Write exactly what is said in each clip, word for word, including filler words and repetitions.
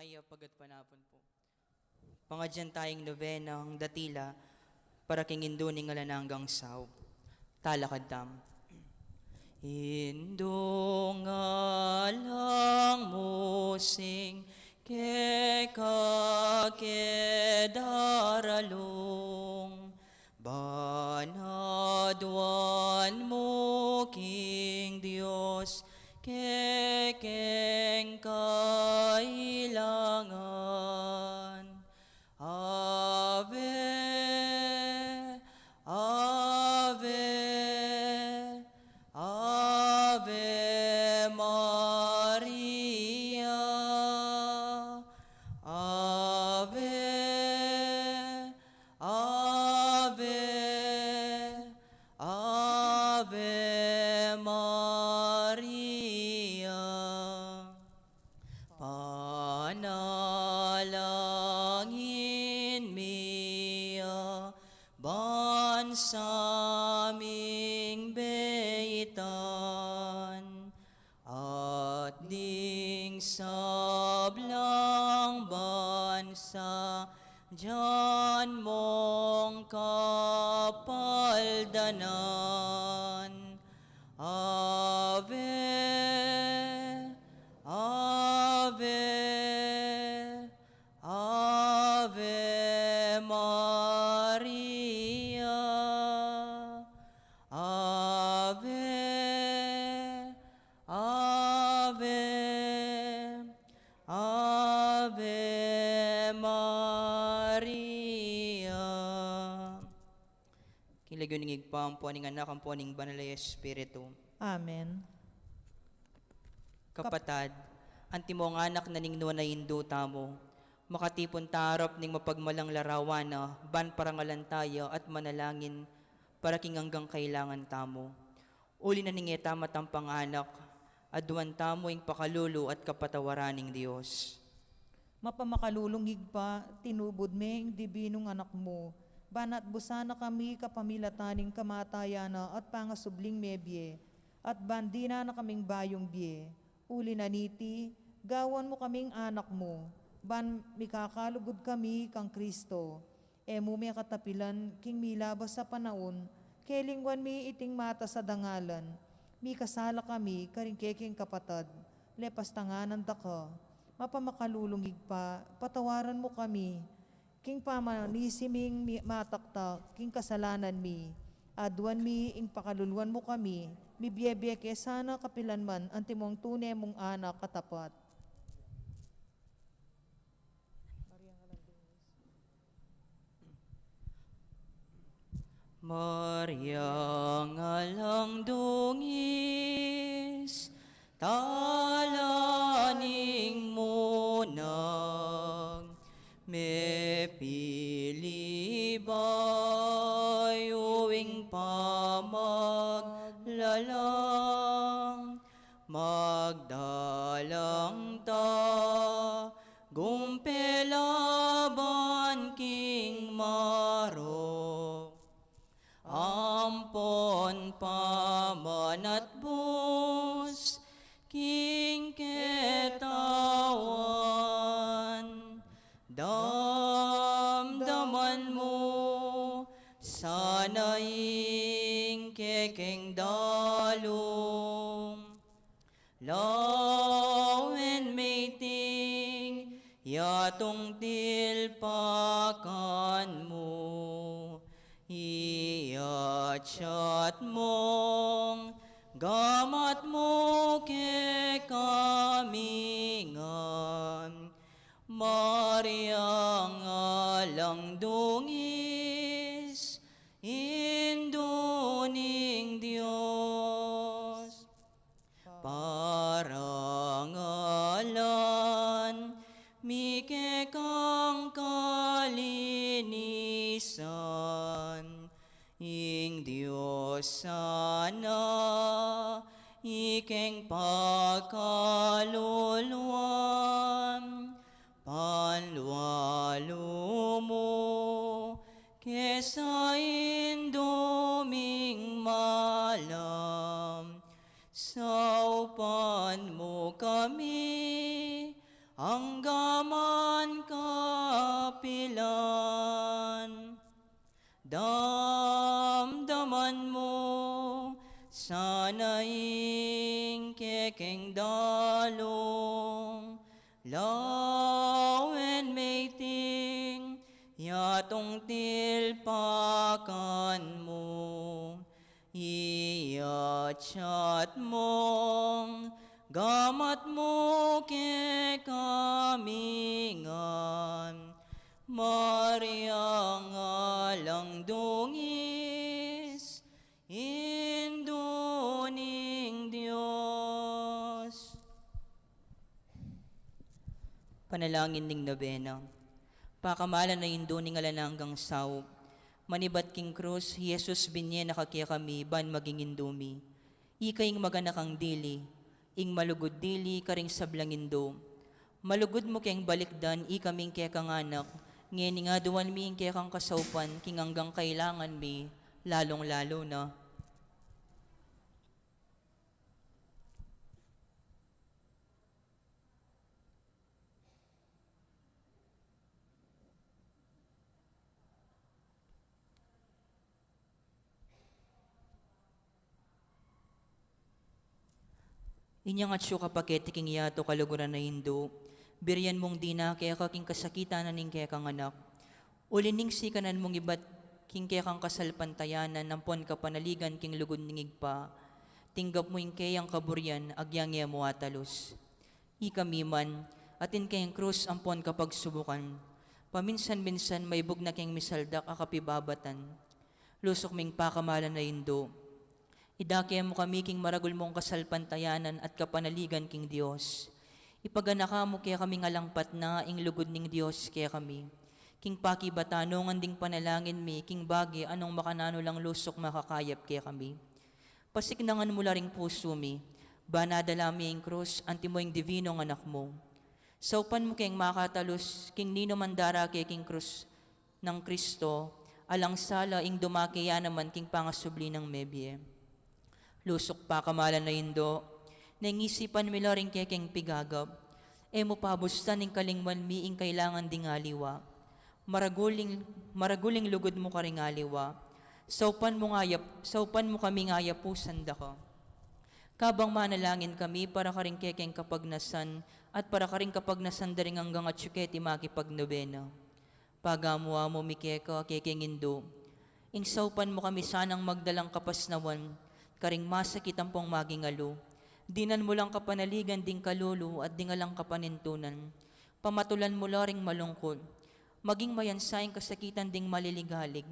Ay, pagkat panapon po. Pangadyan tayong nobenang datila para king Indu ning alang anggang saup. Talakad tamu. Indu ning alang, musing keka ke daralung, ban aduan mu king Dios kekeng kailangan. Ave, Ave, Ave Maria. Ave, Ave, Ave Maria. Panalangin mi ya ban sa ming beitan, at ding sablang bansa dyan mong kapaldanan. Ave, Ave, Ave Maria. Ave, Ave, Ave Maria. King lagyu ning Ibpa, ampo ning Anak, ampo ning Banal a Espiritu. Amen. Kapatad, antimong anak na ning Nuan a Indu tamu, makatipun ta arap ning mapagmalang larawan na, ban parangalan taya at manalangin para king anggang kailangan tamu. Uli na ning e ta matampang anak, aduan tamu ing pakalulu at kapatawaran ning Dios. Mapamakalulung Ibpa, tinubud me ing dibinung Anak mu, ban atbusan na kami kapamilatan ning kamatayan na at pangasubling mebie, at ban dinan na kaming bayung bie. Uli na niti, gawan mu kaming anak mu, ban mikakalugud kami kang Kristo. E mu me katapilan king milabas a panaun, kelingwan mi iting matas a dangalan. Mikasala kami karing kekeng kapatad, lepas tanganan da ka. Mapamakalulung Ibpa, patawaran mu kami. King pamanisi ming mi-, mataktak king kasalanan mi, aduan mi ing pakaluluan mu kami, mibiebie ke sana kapilan man antimong tune mung anak a tapat. Mariang alang dungis, tala ning munang, mepili bayu ing pamaglalang, magdalang tagumpay laban king marok. Ampon pamanatbus king ketawan, damdaman mu sana ing kekeng dalung. Lawen me iting yatung tilpakan mu, iyatsat mung gamat mu kekami ngan. Mariang alang dungis, Indu ning Dios. Parangalan mi kekang kalinisan, ing Dios sana ikeng pakaluluan, panlualu mu ke sa Indu ming malam. Saupan mu kami angga mu, sana ing kekeng dalung, lawen meeting, yatung tilpakan mu, iyatsat mung gamat mu kekami ngan, Maria alang dungis, Indu ning Dios. Panalangin ning nobena. Pakamalan a Indu ning alang anggang saup, manibat king krus, Jesus, binye na ka kekami ban maging Indu mi. Ika ing maganakang dili, ing malugud dili karing sablang indu. Malugud mu keng balikdan ikaming kekang anak, ngeni aduan mi ing kekang kasaupan king anggang kailangan mi, lalung-lalu na. Inyang atsu ka pa keti king yatu, kaluguran a Indu, birian mung dina keka king kasakitan na ning kekang anak. Uli ning sikanan mung ibat king kekang kasalpantayanan ampon kapanaligan king lugud ning Ibpa, tinggap mu ing keyang kaburian agyang e mu atalus. Ikami man, atin keng krus ampon kapagsubukan, paminsan-minsan maibug na keng misaldak a kapibabatan. Lusuk ming pakamalan a Indu, idake mu kami king maragul mung kasalpantayanan at kapanaligan king Dios. Ipaganaka mu kekaming alang patna ing lugud ning Dios kekami. King pakibatanungan ding panalangin mi, king bage a nung makananu lang lusuk makakayap kekami. Pasiknangan mu la ring pusu mi, ban adala mi ing krus, antimo ing divinong anak mu. Saupan mu keng makatalus king ninuman darake king krus nang Kristo, alang sala ing dumake ya naman king pangasubli nang mebie. Lusuk pakamalan a Indu, neng isipan mi la ring kekeng pigagap, e mu pabustan ing kalingwan mi ing kailangan ding aliwa. Maragul ing, maragul ing lugud mu karing aliwa. Saupan mung ayap, saupan mu kaming ayapusan da ka. Kabang manalangin kami para karing kekeng kapagnasan at para karing kapagnasan da ring anggang atsu keti makipagnobena. Pagamu-amu mi keka, kekeng Indu, ing saupan mu kami sanang magdalang kapasnawan karing masakit ampong maging alu. Dinan mu lang kapanaligan ding kalulu at ding alang kapanintunan. Pamatulan mu la ring malungkut. Maging mayansa ing kasakitan ding maliligalig.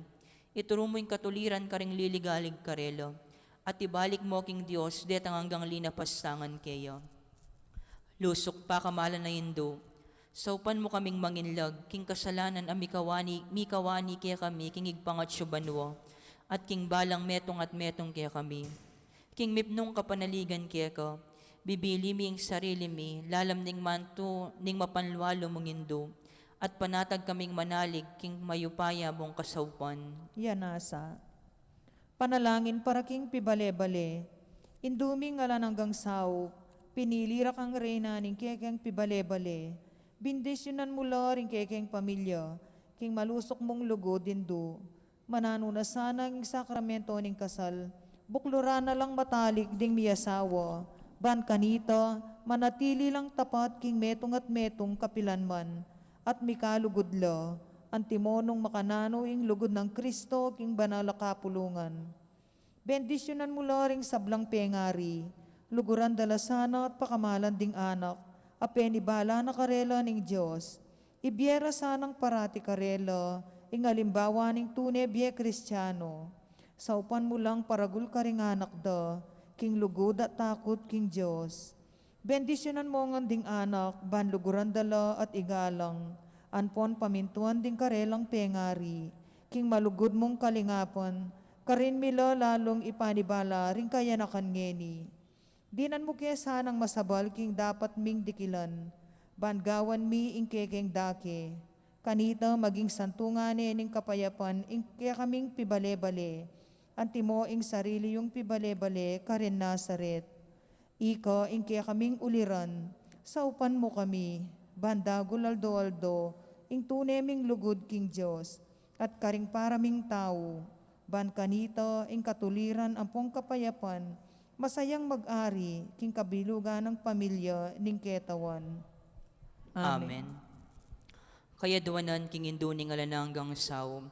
Ituru mu ing katuliran karing liligalig karela, at ibalik mu king Dios detang anggang linapastangan keya. Lusuk pakamalan a Indu, saupan mu kaming manginlag king kasalanan a mikawani, mikawani kekami king Ibpang atsu banua, at king balang metung at metung kekami. King mipnung kapanaligan keka, bibili mi ing sarili mi lalam ning mantu ning mapanlualu mung Indu, at panatag kaming manalig king mayupaya mung kasaupan. Iya nasa. Panalangin para king pibale-bale. Indu ming alang anggang saup, pinili ra kang reyna ning kekeng pibale-bale. Bendisyunan mu la ring kekeng pamilya king malusuk mung lugud, Indu. Mananu na sana ing sakramento ning kasal, bukluran na lang matalik ding miasawa, ban kanita manatili lang tapat king metung at metung kapilan man, at mikalugud la, antimo nung makananu ing lugud nang Kristo king banal a kapulungan. Bendisyunan mu la ring sablang pengari, luguran da la sana at pakamalan ding anak a penibala na karela ning Dios. Ibie ra sanang parati karela ing alimbawa ning tune bie Kristiano. Saupan mu lang paragul karing anak da king lugud at takut king Dios. Bendisyunan mu ngan ding anak ban luguran da la at igalang, ampon pamintuan ding karelang pengari king malugud mung kalingapan. Karin mi la lalung ipanibala ring kayanakan ngeni. Dinan mu ke sanang masabal king dapat ming dikilan, ban gawan mi ing kekeng dake. Kanita maging santungan ne ning kapayapan ing kekaming pibale-bale, antimo ing sarili yung pibale-bale karin Nazaret. Ika ing kekaming uliran, saupan mu kami, ban dagul aldo-aldo ing tune ming lugud king Dios at karing para ming tau. Ban kanita ing katuliran ampong kapayapan, masayang mag-ari king kabilugan nang pamilya ning ketawan. Amen. Amen. Kayaduanan king Indu ning alang anggang sau,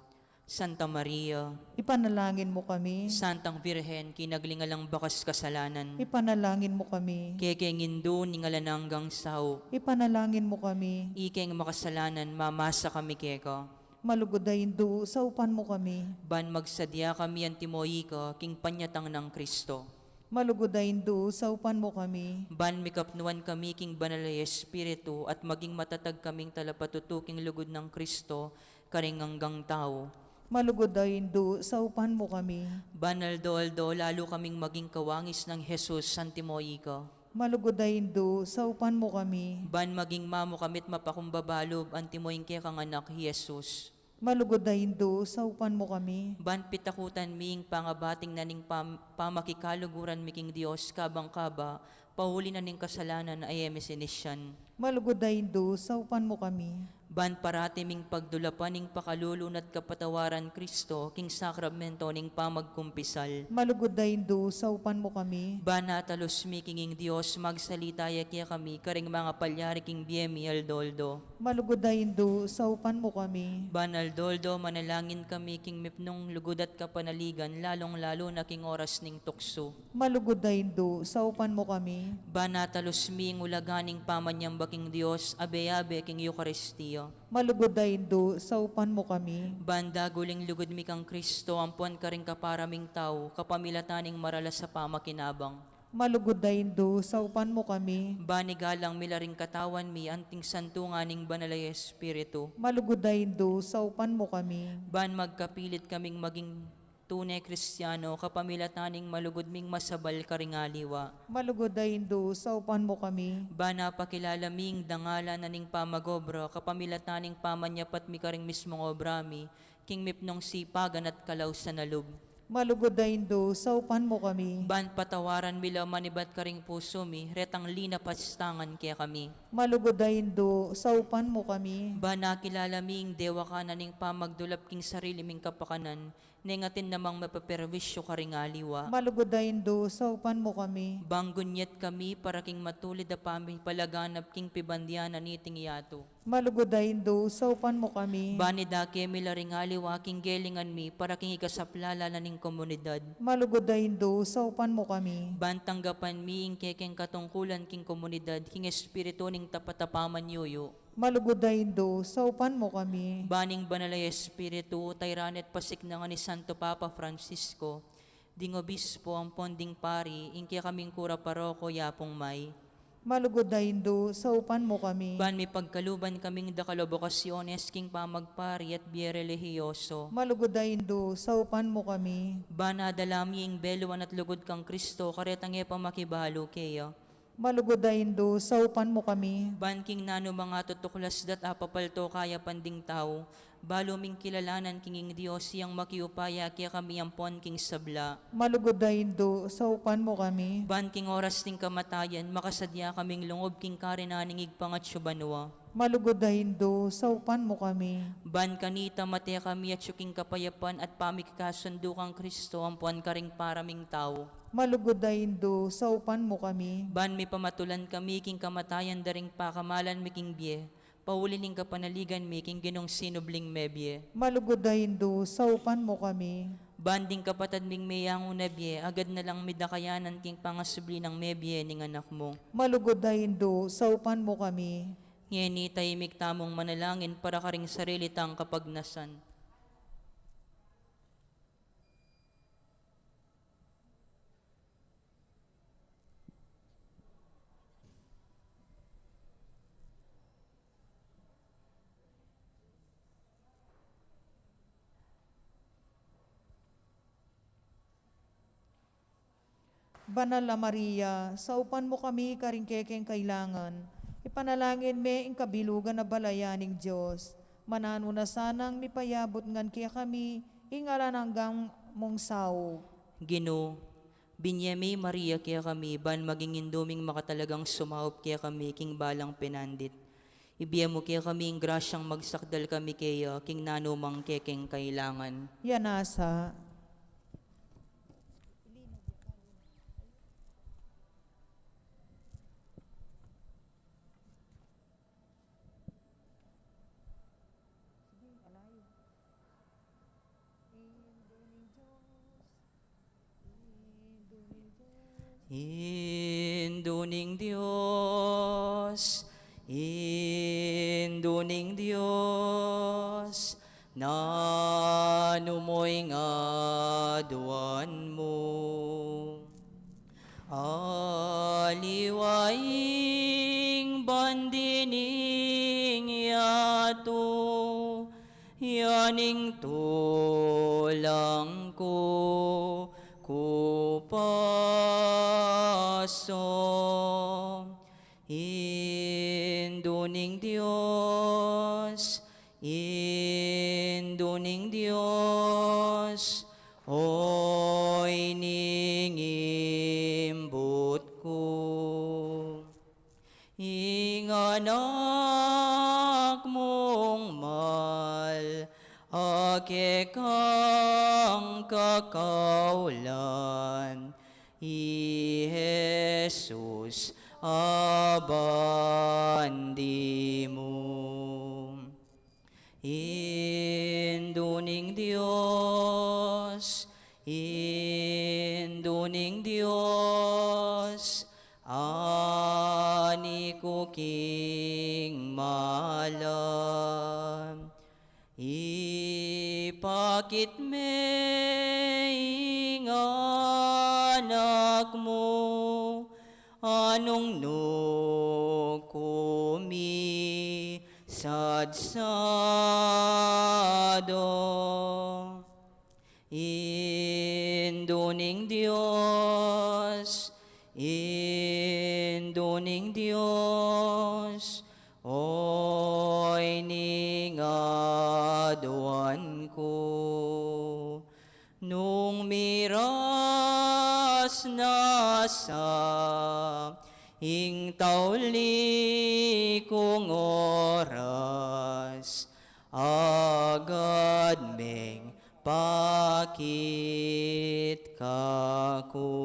Santa Maria, ipanalangin mu kami. Santang Virgen, kinagling alang bakas kasalanan, ipanalangin mu kami. Kekeng Indu ning alang anggang sau, ipanalangin mu kami. Ikeng makasalanan, mamasa kami keka. Malugud a Indu, saupan mu kami. Ban magsadya kami antimo ika king panyatang nang Kristo. Malugud a Indu, saupan mu kami. Ban mikapnuan kami king Banal a Espiritu at maging matatag kaming talapatutu king lugud nang Kristo, karing anggang tau. Malugud a Indu, saupan mu kami. Ban aldo-aldo lalu kaming maging kawangis nang Jesus antimo ika. Malugud a Indu, saupan mu kami. Ban maging mamu kami't mapakumbaba lub antimo ing kekang Anak, Jesus. Malugud a Indu, saupan mu kami. Ban pitakutan mi ing pangabating na ning pam-, pamakikaluguran mi king Dios kabang kaba, pauli na ning kasalanan a e mi sinisian. Malugud a Indu, saupan mu kami. Ban parati ming pagdulapan ing pakalulu na't kapatawaran Kristo king sakramento ning pamagkumpisal. Malugud a Indu, saupan mu kami. Ban atalus mi king ing Dios, magsalita ya kekami karing mangapalyari king bie mi aldo-aldo. Malugud a Indu, saupan mu kami. Ban aldo-aldo manalangin kami king mipnung lugud at kapanaligan, lalung-lalu na king oras ning tuksu. Malugud a Indu, saupan mu kami. Ban atalus mi ing ulaga ning pamanyamba king Dios, abe-abe king Eukaristia. Malugud a Indu, saupan mu kami. Ban dagul ing lugud mi kang Kristo ampon karing kapara ming tau, kapamilatan ning maralas a pamakinabang. Malugud a Indu, saupan mu kami. Ban igalang mi la ring katawan mi anting santungan ning Banal a Espiritu. Malugud a Indu, saupan mu kami. Ban magkapilit kaming maging tune Kristiano, kapamilatan ning malugud ming masabal karing aliwa. Malugud a Indu, saupan mu kami. Ban apakilala mi ing dangalan na ning pamag-obra, kapamilatan ning pamanyapat mi karing mismung obra mi, king mipnung sipagan at kalausan a lub. Malugud a Indu, saupan mu kami. Ban patawaran mi la manibat karing pusu mi, retang linap a astangan kekami. Malugud a Indu, saupan mu kami. Ban akilala mi ing dewakan na ning pamagdulap king sarili ming kapakanan, neng atin namang mapaperwisyu karing aliwa. Malugud a Indu, saupan mu kami. Ban gunyat kami para king matulid a pamipalaganap king pibandian na niting yatu. Malugud a Indu, saupan mu kami. Ban idake mi la ring aliwa king gelingan mi para king ikasaplala na ning komunidad. Malugud a Indu, saupan mu kami. Ban tanggapan mi ing kekeng katungkulan king komunidad king espiritu ning tapat a pamanyuyu. Malugud a Indu, saupan mu kami. Ban ing Banal a Espiritu, tayran at pasiknangan ni Santo Papa Francisco, ding obispo ampon ding pari, ing kekaming kura paroko yapung may. Malugud a Indu, saupan mu kami. Ban mipagkaluban kaming dakal a bokasyones king pamagpari at bie relihiyoso. Malugud a Indu, saupan mu kami. Ban adala mi ing beluan at lugud kang Kristo, karetang e pa makibalu keya. Malugud a Indu, saupan mu kami. Ban king nanu mang atutuklas da't apapalto kayapan ding tau, balu ming kilalanan king ing Dios yang makiupaya kekami ampon king sabla. Malugud a Indu, saupan mu kami. Ban king oras ning kamatayan, makasadya kaming lungub king karinan ning Ibpang atsu banua. Malugud a Indu, saupan mu kami. Ban kanita mate kami atsu king kapayapan at pamikikasundu kang Kristo ampon karing para ming tau. Malugud a Indu, saupan mu kami. Ban mipamatulan kami king kamatayan da ring pakamalan mi king bie, pauli ning kapanaligan mi king Ginung sinubling mebie. Malugud a Indu, saupan mu kami. Ban ding kapatad ming meyangu na bie, agad na lang midakayanan king pangasubli nang mebie ning Anak mu. Malugud a Indu, saupan mu kami. Ngeni tahimik tamung manalangin para karing sarili tang kapagnasan. Banal a Maria, saupan mu kami karing kekeng kailangan. Ipanalangin me ing kabilugan a balayan ning Dios. Mananu na sanang mipayabut ngan kekami ing alang angga mung saup. Ginu, binye me i Maria kekami, ban maging indu ming makatalagang sumaup kekami king balang penandit. Ibie mu kekami ing grasyang magsakdal kami keya king nanu mang kekeng kailangan. Yana sa. Indu ning Dios, Indu ning Dios, nanu mu ing aduan mu? Aliwa ing bandi ning yatu, ya ning tulang ku, ku paso. Indu ning Dios, Indu ning Dios, oyni ing imbut ku. Ing anak mung mal, a kekang kakaulan, i Jesus a bandi mu. Indu ning Dios, Indu ning Dios, ani ku king malam. Ipakit me ing anak mu, a nung nu ku misadsadu. Indu ning Dios, Indu ning Dios, oyni ing aduan ku. Nung miras na sa ing tauli kung oras, agad meng pakit kaku.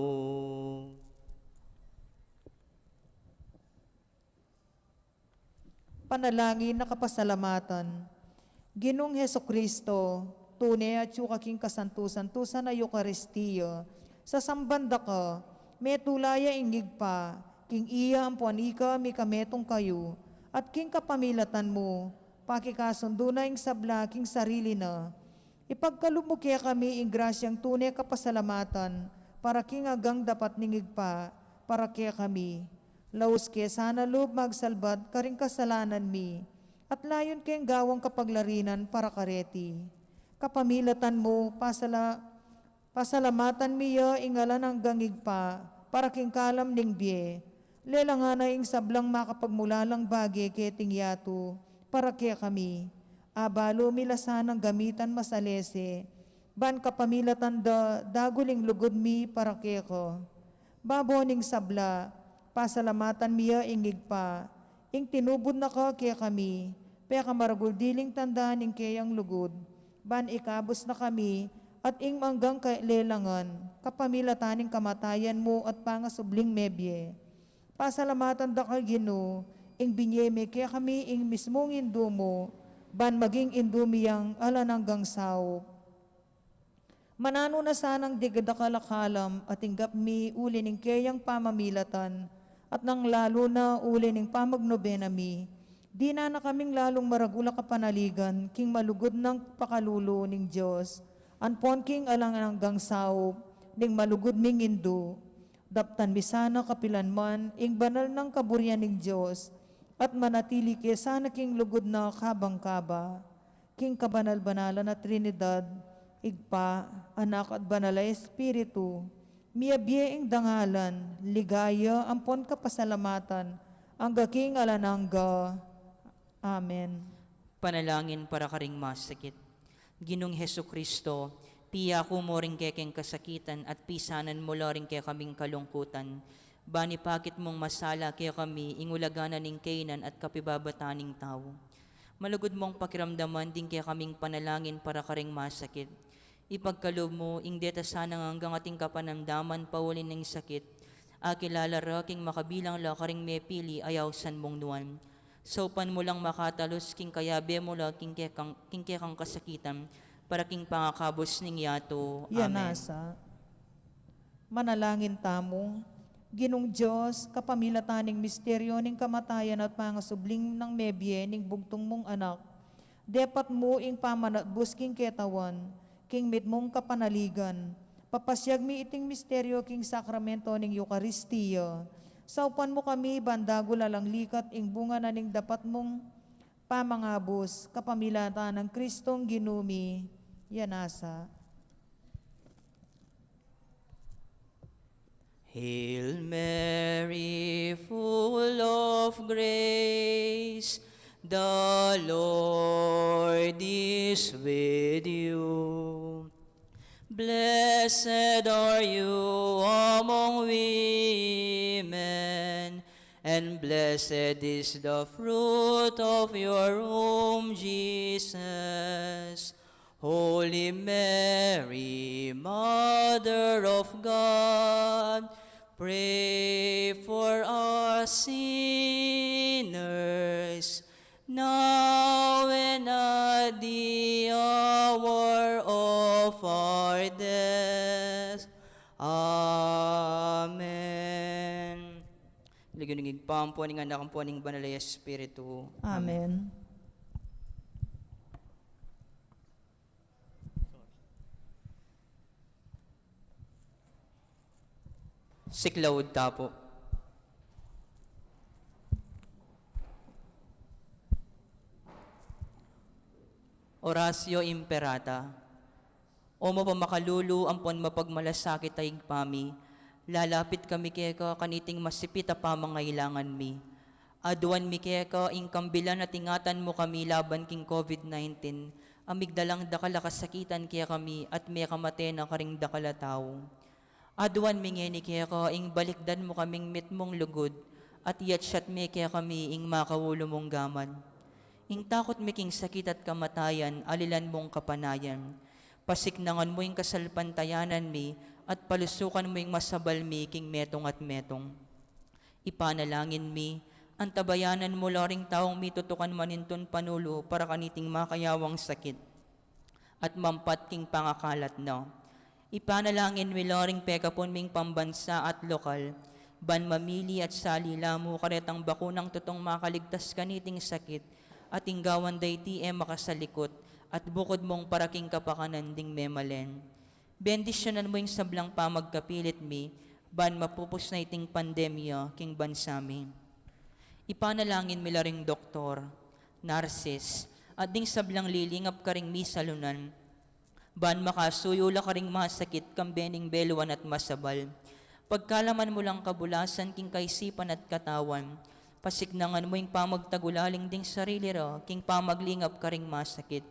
Panalangin a kapasalamatan. Ginung Jesucristo, tune atyu ka king kasantu-santusan a Eukaristia, sasamban da ka, metula ya ing Ibpa, king iya ampuan ika mikametung kayu, at king kapamilatan mu, pakikasundu na ing sabla king sarili na. Ipagkalub mu kekami ing grasyang tune kapasalamatan, para king anggang dapat ning Ibpa, para kekami. Laus ke sana lub magsalbat karing kasalanan mi, at layun keng gawang kapaglarinan para kareti. Kapamilatan mu, pasala-, pasalamatan mi ya ing alang anggang Ibpa, para king kalam ning bie. Lelangan na ing sablang makapagmulalang bage keting yatu, para kekami. Abalu mi la sanang gamitan masalese, ban kapamilatan da dagul ing lugud mi para keka. Babo ning sabla, pasalamatan mi ya ing Ibpa, ing tinubud na ka kekami, pekamaragul diling tanda ning keyang lugud, ban ikabus na kami, at ing anggang kalelangan, kapamilatan ning kamatayan mu at pangasubling mebie. Pasalamatan da ka, Ginu, ing binie me kekami ing mismung Indu mu, ban maging Indu mi yang alang anggang saup. Mananu na sanang dikit dakal a kalam a tinggap mi uli ning keyang pamamilatan, at nang lalu na uli ning pamagnobena mi, dinan na kaming lalung maragul a kapanaligan king malugud nang pakalulu ning Dios, ampon king alang anggang saup ning malugud ming Indu. Daptan mi sana kapilan man ing banal nang kaburian ning Dios, at manatili ke sana king lugud na kabang kaba. King kabanal-banalan a Trinidad, Ibpa, Anak, at Banal a Espiritu, miyabie ing dangalan, ligaya, ampon kapasalamatan, angga king alang angga. Amen. Panalangin para karing masakit. Ginung Jesucristo, piyaku mu ring kekeng kasakitan at pisanan mu la ring kekaming kalungkutan. Ban ipakit mung masala kekami ing ulaga na ning kainan at kapibabatan ning tau. Malugud mung pakiramdaman ding kekaming panalangin para karing masakit. Ipagkalub mu ing deta sanang anggang ating kapanamdaman pauli ning sakit. Akilala ra king makabilang la karing mepili a ausan mung nuan. Saupan mu lang makatalus king kayabe mu la king kekang, king kekang kasakitan, para king pangakabus ning yatu. Amen. Manalangin tamu. Ginung Dios, kapamilatan ning misteryo ning kamatayan at pangasubling nang mebie ning bugtung mung Anak, depat mu ing pamanatbus king ketawan, king mitmung kapanaligan. Papasiag mi iting misteryo king sakramento ning Eukaristia. Saupan mu kami ban dagul alang likat ing bunga na ning dapat mung pamangabus, kapamilatan nang Kristong Ginu mi. Yan asa. Hail Mary, full of grace, the Lord is with you. Blessed are you among women, and blessed is the fruit of your womb, Jesus. Holy Mary, Mother of God, pray for us sinners, now and at the hour of our death. Amen. Lagyu ning Ibpa, ampo ning Anak, ampo ning Banal a Espiritu. Amen. Siklaud ta pu. Oratio Imperata. O mapamakalulu ampon mapagmalasakit a Ibpa mi, lalapit kami keka kaniting masipit a pamangailangan mi. Aduan mi keka ing kambilan at ingatan mu kami laban king COVID nineteen, a migdalang dakal a kasakitan kekami at mekamate na karing dakal a tau. Aduan mi ngeni keka ing balikdan mu kaming mitmung lugud, at iyatsat me kekami ing makaulu mung gamat. Ing takut mi king sakit at kamatayan, alilan mung kapanayan. Pasiknangan mu ing kasalpantayanan mi, at palusukan mu ing masabal mi king metung at metung. Ipanalangin mi, antabayanan mu la ring taung mitutukan manintun panulu para kaniting makayawang sakit at mampat king pangakalat na. Ipanalangin mi la ring pekapun ming pambansa at lokal, ban mamili at sali la mu karetang bakunang tutung makaligtas kaniting sakit, at ing gawan da iti e makasalikut, at bukud mung para king kapakanan ding memalen. Bendisyunan mu ing sablang pamagkapilit mi, ban mapupus na iting pandemya king bansa mi. Ipanalangin mi la ring doktor, narsis, at ding sablang lilingap karing misalunan, ban makasuyu la karing masakit kambe ning beluan at masabal. Pagkalaman mu lang kabulasan king kaisipan at katawan, pasiknangan mu ing pamagtagulaling ding sarili ra king pamaglingap karing masakit.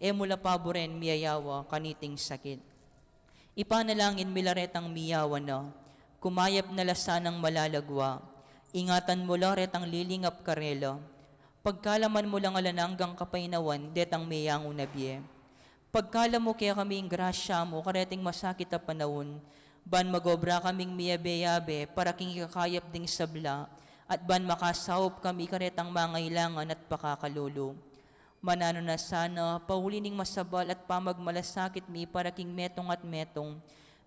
E mu la paburen miyayawa kaniting sakit. Ipanalangin mi la retang miyawa na, kumayap na la sanang malalagwa. Ingatan mu la retang lilingap karela. Pagkalaman mu lang alang anggang kapaynawan detang meyangu na bie. Pagkalam mu kekami ing grasya mu kareting masakit a panaun, ban magobra kaming miyabe-yabe para king ikakayap ding sabla, at ban makasaup kami karetang mangailangan at pakakalulu. Mananu na sana, pauli ning masabal at pamagmalasakit mi para king metung at metung,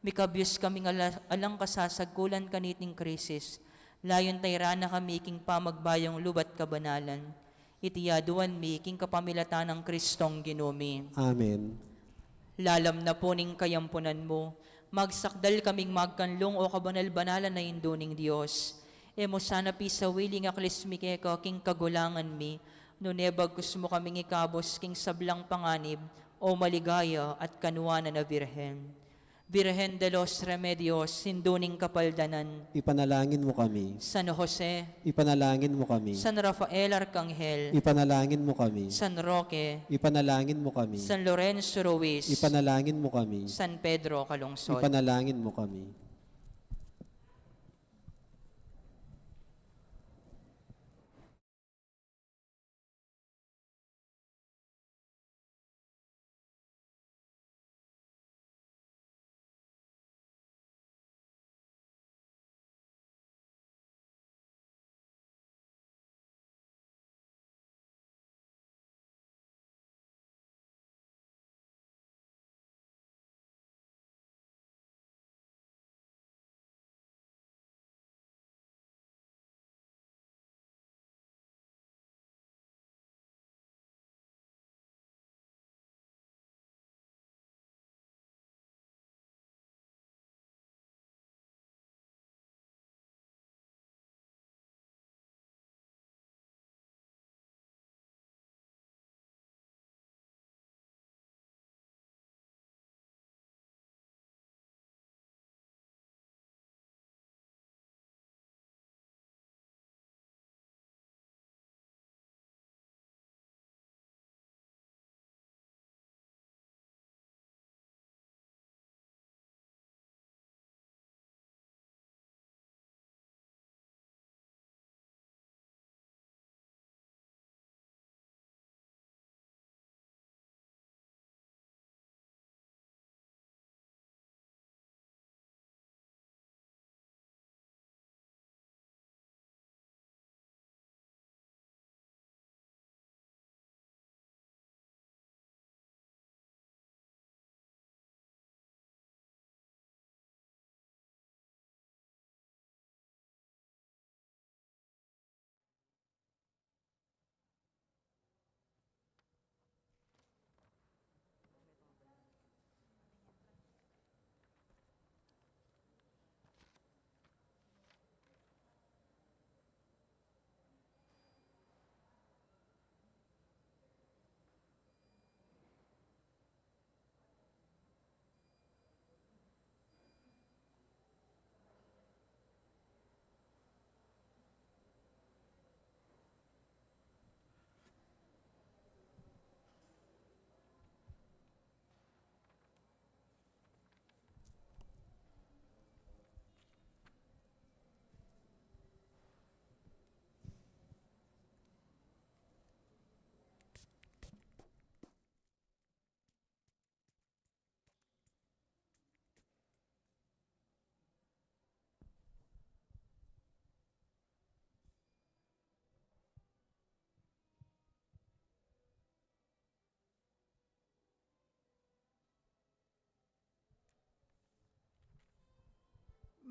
mikabyus kaming ala-, alang kasasagkulan kaniting krisis, layun tayran na kami king pamagbayung lub at kabanalan. Iti aduan mi king kapamilatan nang Kristong Ginu mi. Amen. Lalam na pu ning kayampunan mu, magsakdal kaming magkanlung, o kabanal-banalan a Indu ning Dios. E mu sana pisawili ing aklis mi keka king kagulangan mi, nune bagkus mu kaming ikabus king sablang panganib, o maligaya at kanuanan a Birhen. Virgen de los Remedios, Indu ning Kapaldanan. Ipanalangin mu kami. San Jose. Ipanalangin mu kami. San Rafael Arkanghel. Ipanalangin mu kami. San Roque. Ipanalangin mu kami. San Lorenzo Ruiz. Ipanalangin mu kami. San Pedro Calungsod. Ipanalangin mu kami.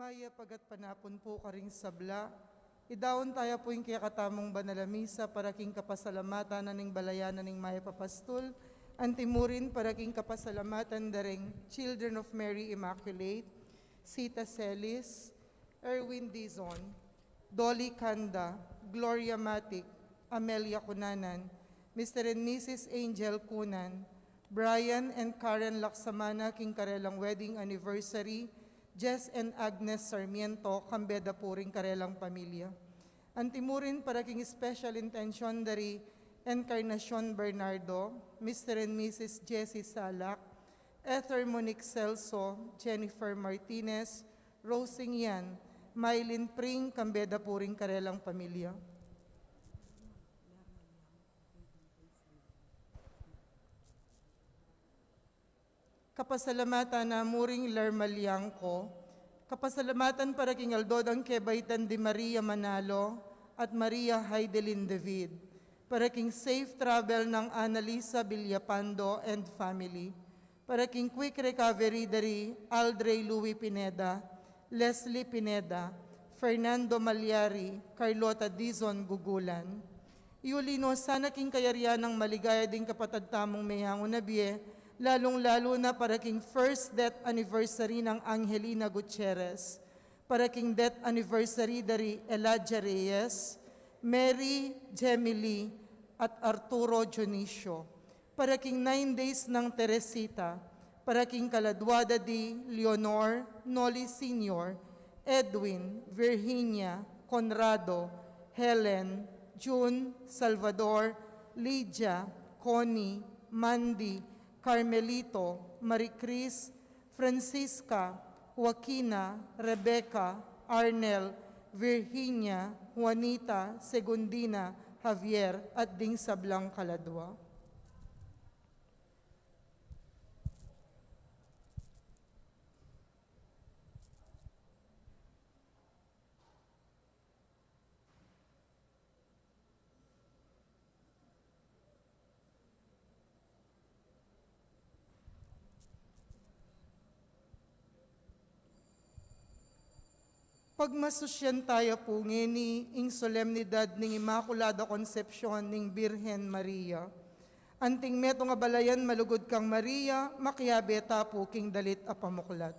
Mayap a panapun pu karing sabla. Idaun taya pu ing kekatamung banal a misa para king kapasalamatan na ning balayan na ning Mayap a Pastul, antimurin para king kapasalamatan da ring Children of Mary Immaculate, Sita Celis, Erwin Dizon, Dolly Canda, Gloria Matic, Amelia Cunanan, Mister and Missus Angel Cunan, Brian and Karen Laksamana king karelang wedding anniversary, Jess and Agnes Sarmiento, kambe da pu ring karelang pamilya. Antimurin para king special intention da ri Encarnacion Bernardo, Mister and Missus Jessie Salak, Ether Monique Celso, Jennifer Martinez, Rosing Yan, Mylene Pring, kambe da pu ring karelang pamilya. Kapasalamatan na mu ring Lerma Liangco. Kapasalamatan para king aldo dang kebaitan di Maria Manalo at Maria Heidelin David. Para king safe travel nang Annalisa Villapando and family. Para king quick recovery da ri Aldrey Louis Pineda, Leslie Pineda, Fernando Malyari, Carlota Dizon Gugulan. Iuli no sana king kayarian nang maligaya ding kapatad tamung meyangu na bie, lalung-lalu na para king first death anniversary nang Angelina Gutierrez, para king death anniversary da ri Elijah Reyes, Mary Jemily, at Arturo Dionisio, para king nine days nang Teresita, para king kaladua da di Leonor, Noli Senior, Edwin, Virginia, Conrado, Helen, June, Salvador, Lydia, Connie, Mandy, Carmelito, Marie Chris, Francisca, Joaquina, Rebecca, Arnel, Virginia, Juanita, Segundina, Javier, at ding sablang kaladua. Pagmasusyan taya pu ngeni ing solemnidad ning Inmaculada Concepcion ning Birhen Maria. Anting metung a balayan malugud kang Maria, makiabe ta pu king dalit a pamuklat.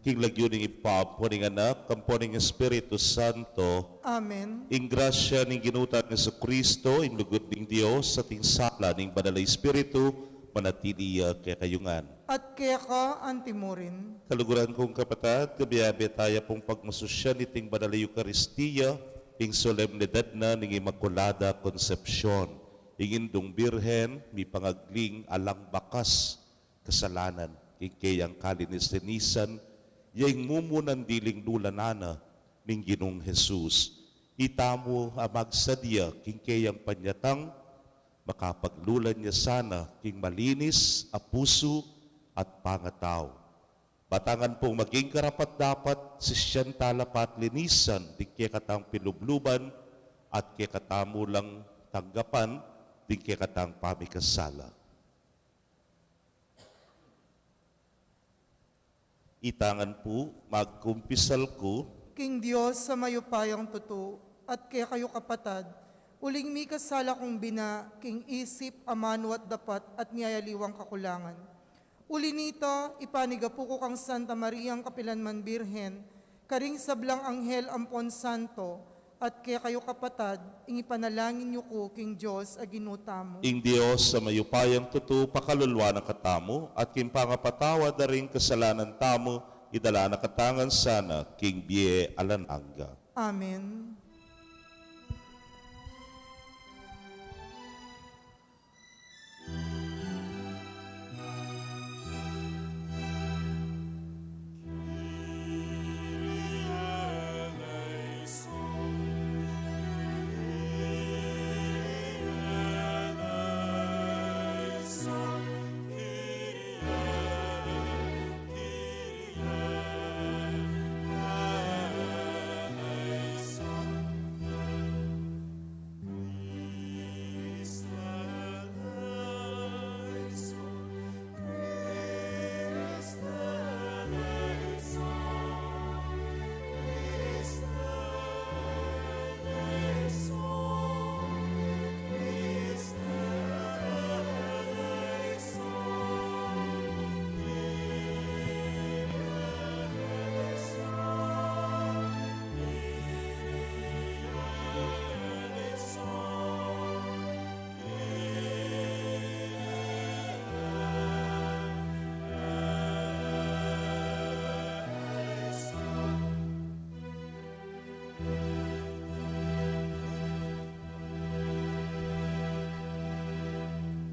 King lagyu ning Ibpa, ampo ning Anak, ampo ning Espiritu Santo. Amen. Ing grasya ning Ginu tang Jesucristo, ing lugud ning Dios, at ing sala ning Banal a Espiritu, manatili ya kekayu ngan. At keka antimurin. Kaluguran kung kapatad, kayabe taya pung pagmasusyan iting Banal a Eukaristia, ing solemnidad na ning Inmakulada Concepcion, ing Indung Birhen, mipangagling alang bakas kasalanan, king keyang kalinis-linisan, ya ing mumunang diling lulanan na ning Ginung Jesus. Itamu a magsadya king keyang panyatang, makapaglulan ya sana king malinis a pusu at pangatau. Batangan pung maging karapat-dapat, sisian tala pa at linisan ding kekatang pilubluban at kekatamu lang tanggapan ding kekatang pamikasala. Itangan pu, magkumpisal ku king Dios a mayupayang tutu, at kekayu kapatad, uling mikasala kung bina, king isip, amanu at dapat, at miyayaliwang kakulangan. Uli nita, ipanigapu ku kang Santa Mariang kapilanman Birhen, karing sablang anghel ampon santo, at kekayu kapatad, ing ipanalangin yu ku king Dios a Ginu tamu. Ing Dios a mayupayang tutu pakaluluan na katamu, at king pangapatawad da ring kasalanan tamu, idala na katamu ngan sana king bie alang angga. Amen.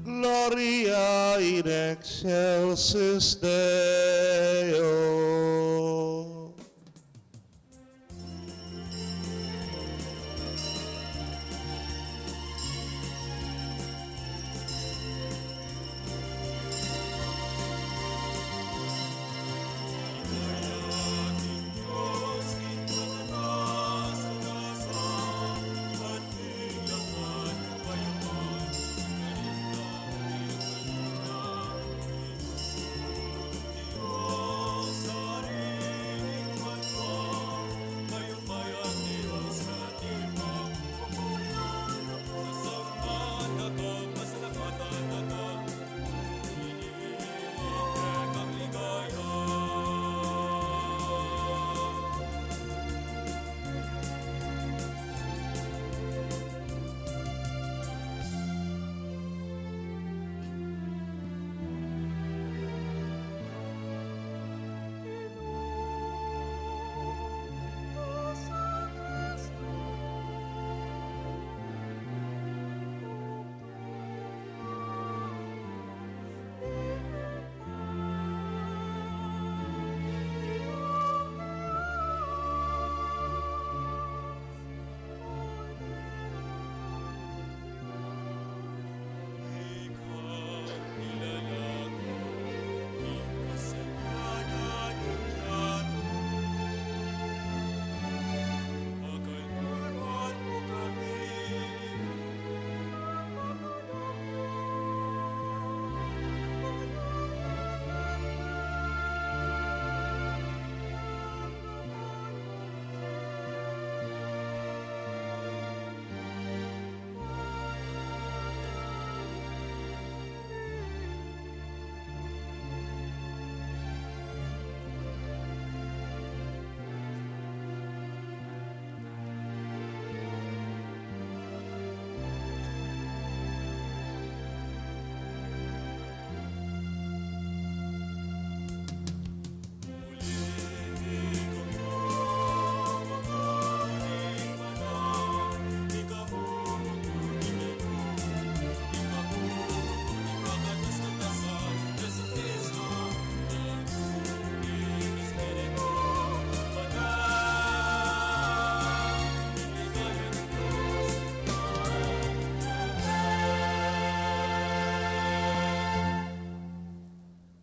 Gloria in excelsis Deo.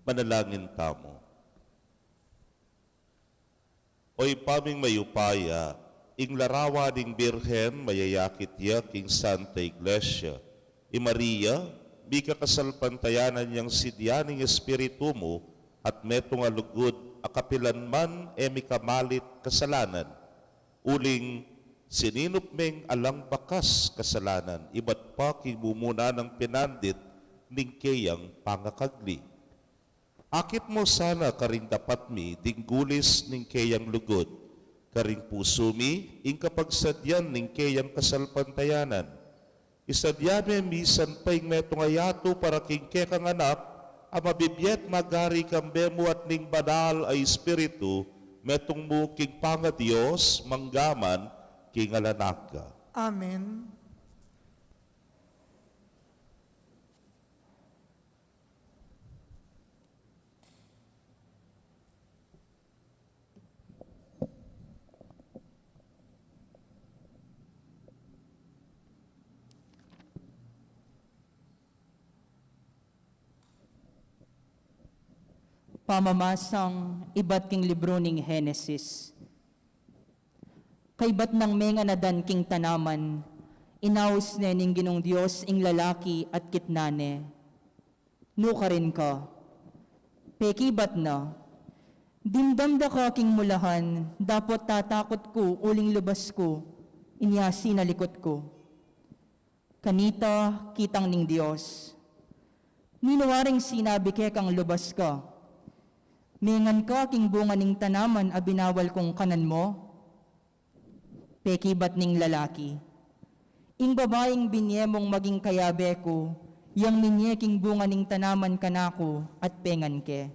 Manalangin tamu. O Ibpa ming mayupaya, ing larawan ning Birhen mayayakit ya king Santa Iglesia, i Maria, mika kasalpantayanan yang sidya ning Espiritu mu, at metung a lugud a kapilan man e mikamalit kasalanan, uling sininup meng alang bakas kasalanan, ibat pa king mumuna nang pinandit ning keyang pangakagli. Akit mu sana karing dapat mi ding gulis ning keyang lugud, karing pusu mi ing kapagsadyan ning keyang kasalpantayanan. Isadya me misan pa ing metung a yatu para king kekang anak, a mabibie at magari kambe mu at ning Banal a Espiritu, metung mu king pangaDios, mangga man king alang angga. Amen. Pamamasang ibat king libru ning Henesis. Kaibat nang mengan Adan king tanaman, inaus ne ning Ginung Dios ing lalaki at kitnan ne. Nukarin ka. Pekibat na, dimdam da ka king mulahan, dapot tatakut ku uling lubas ku, inya sinalikut ku. Kanita kitang ning Dios, ninu waring sinabi kekang lubas ka? Mengan ka king bunga ning tanaman a binawal kung kanan mu? Pekibat ning lalaki, ing babaing binie mung maging kayabe ku, yang minie king bunga ning tanaman kanaku at pengan ke.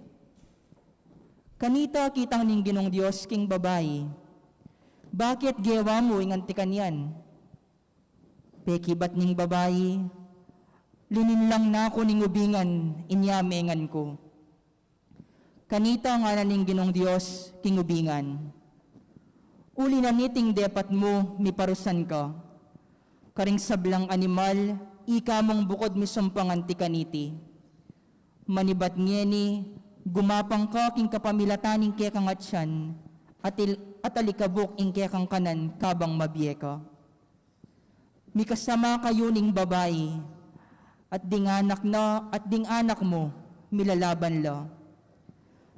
Kanita kitang ning Ginung Dios king babai, bakit gewa mu ing anti kanyan? Pekibat ning babai, lininlang na ku ning ubingan, inya mengan ku. Kanita ngana ning Ginung Dios king ubingan, uli na niting depat mu miparusan ka. Karing sablang animal, ika mung bukud misumpangan ti kaniti. Manibat ngeni, gumapang ka king kapamilatan ning kekang atian, at il-, at alikabuk ing kekang kanan kabang mabie ka. Mikasama kayu ning babai, at ding anak na, at ding anak mu, milalaban la.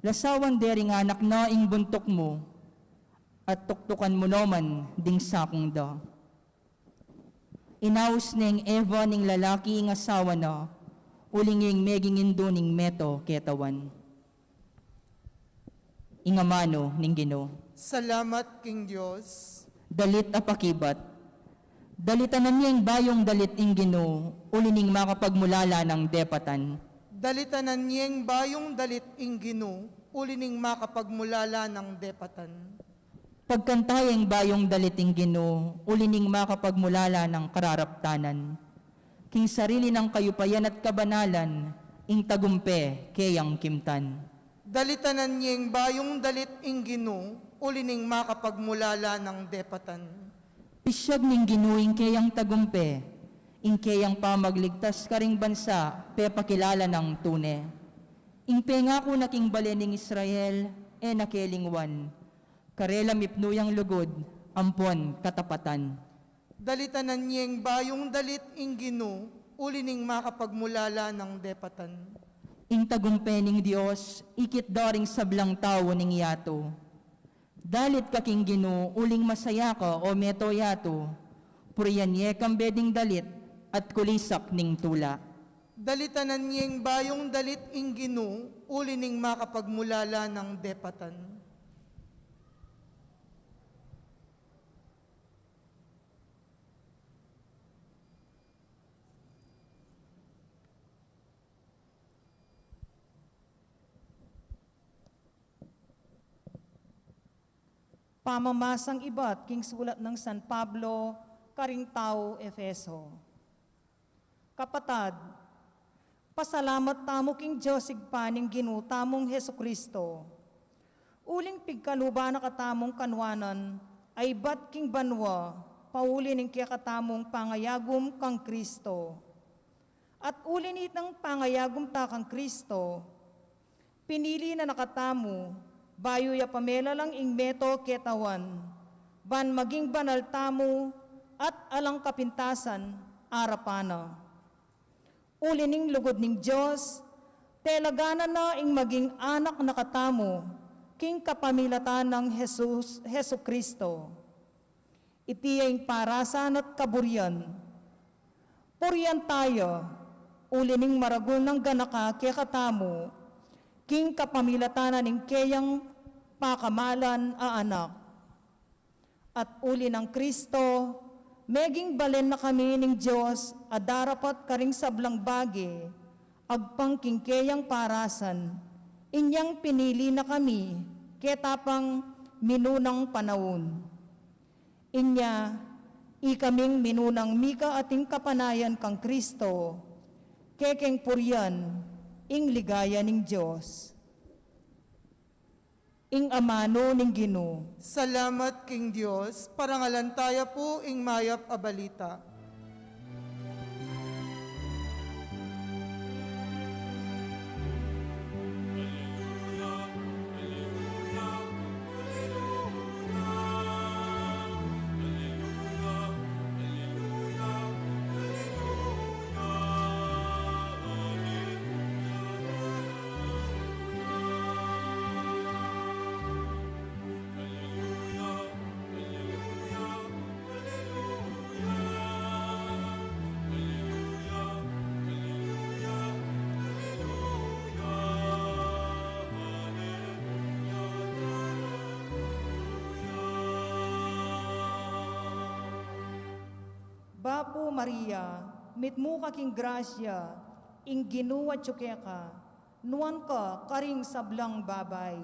Lasawan de ring anak na ing buntuk mu, at tuktukan mu naman ding sakung da. Inaus neng Eva ning lalaki ing asawa na, uling ing meging indu ning meto ketawan. Ing amanu ning Ginu. Salamat king Dios. Dalit a pakibat. Dalitanan ye ing bayung dalit ing Ginu, uli ning makapagmulala nang depatan. Dalitanan ye ing bayung dalit ing Ginu, uli ning makapagmulala nang depatan. Pagkanta ye ing bayung dalit ing Ginu, uli ning makapagmulala nang kararaptanan. King sarili nang kayupayan at kabanalan, ing tagumpe keyang kimtan. Dalitanan ye ing bayung dalit ing Ginu, uli ning makapagmulala nang depatan. Pisyag ning Ginu ing keyang tagumpe, ing keyang pamagligtas karing bansa, pepakilala nang tune. Ing pengaku na king bale ning Israel, e na kelingwan. Karela mipnu yang lugud, ampon katapatan. Dalitanan ye ing bayung dalit ing Ginu, uli ning makapagmulala nang depatan. Ing tagumpe ning Dios, ikit da ring sablang tau ning yatu. Dalit ka king Ginu, uling masaya ka, o meto yatu. Purian ye kambe ding dalit, at kulisak ning tula. Dalitanan ye ing bayung dalit ing Ginu, uli ning makapagmulala nang depatan. Pamamasang ibat king sulat nang San Pablo karing tau Efeso. Kapatad, pasalamat tamu king Dios Ibpa ning Ginu tamung Jesu-Cristo. Uling pigkaluban na katamung kanuanan a ibat king banua, pauli ning kekatamung pangayagum kang Cristo. At uli nitang pangayagum ta kang Cristo, Pinili na na katamu, bayu ya pamelalang ing meto ketawan, ban maging banal tamu at alang kapintasan arapan na. Uli ning lugud ning Dios, telaganan na ing maging anak na katamu, king kapamilatan nang Jesus, Jesucristo. Iti ya ing parasan at kaburian. Purian taya, uli ning maragul nang ganaka kekatamu, king kapamilatan na ning keyang pakamalan a anak. At uli nang Kristo, meging balen na kami ning Dios a darapat karing sablang bage, agpang king keyang parasan, inyang pinili na kami, keta pang minunang panaun. Inya, ikaming minunang mika ating kapanayan kang Kristo, kekeng purian ing ligaya ning Dios. Ing amanu ning Ginu. Salamat king Dios, parangalan taya pu ing mayap a balita. Bapu Maria, mitmu ka king grasya, ing Ginu atyu keka, nuan ka karing sablang babai.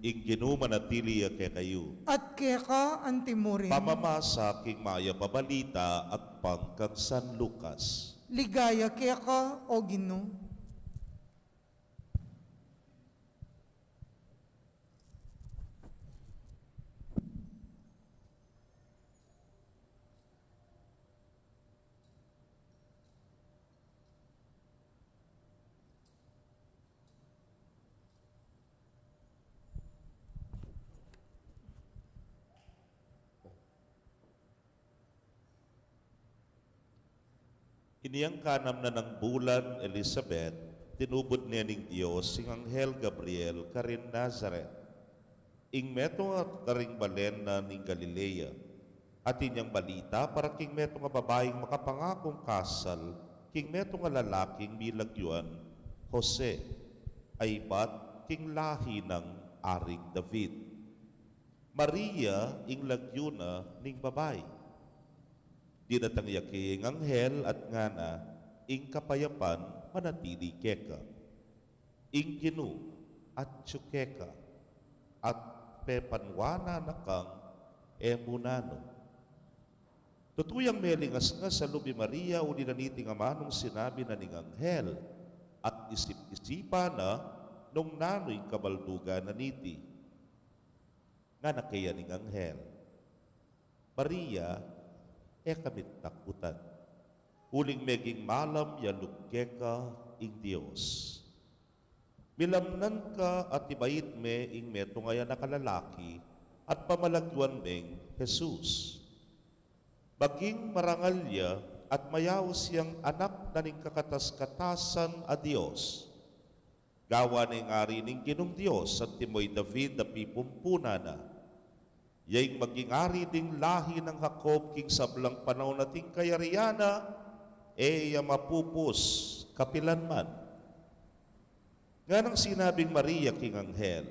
Ing Ginu manatili ya kekayu. At keka antimurin. Pamamasa king mayap a balita agpang kang San Lucas. Ligaya keka, O Ginu. Inyang kanam na nang bulan Elisabet, tinubud ne ning Dios ing anghel Gabriel karin Nazaret, ing metung a karing balen na ning Galilea, at inyang balita para king metung a babaing makapangakung kasal king metung a lalaking milagyuan Jose, a ibat king lahi nang Aring David. Maria ing lagyu na ning babai. Dinatang ya ke ing anghel at ngana, ing kapayapan manatili keka. Ing Ginu atyu keka, at pepanwanan na kang e mu nanu. Tutu yang melingasngas a lub i Maria uli na niting amanung sinabi na ning anghel, at isip-isipan na nung nanu ing kabaldugan na niti. Ngana keya ning anghel, Maria, e ka mitakutan. Uling meging malam ya lub keka ing Dios. Milamnan ka at ibait me ing metung a anak a lalaki at pamalagyuan meng Jesus. Maging marangal ya at mayaus yang anak na ning kakatas-katasan a Dios. Gawan ing ari ning Ginung Dios antimo i David a pipumpunan na. Ya ing maging ari ding lahi nang Jacob king sablang panaun at ing kayarian na e ya mapupus kapilan man. Nganang sinabing Maria king anghel,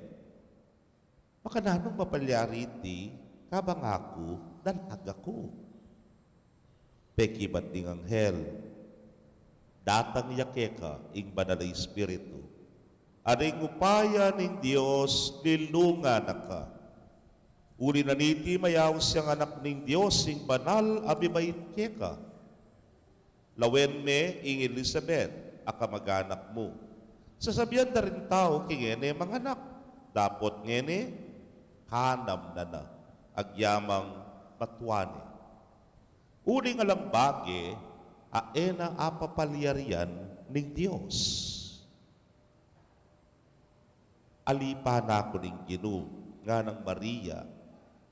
"Makananung mapalyari iti, kabang aku, dalaga ku?" Pekibat ning anghel, "Datang ya keka ing Banal a Espiritu, at ing upaya ning Dios lilungan na ka. Uli na niti, mayaus yang Anak ning Dios ing banal a mibait keka. Lawen me ing Elisabet a kamag-anak mu. Sasabian da ring tau king ngeni manganak, dapot ngeni kanam na na, agyamang matua ne. Uling alang bage a e na apapalyarian ning Dios." "Alipa na ku ning Ginu," nganang Maria,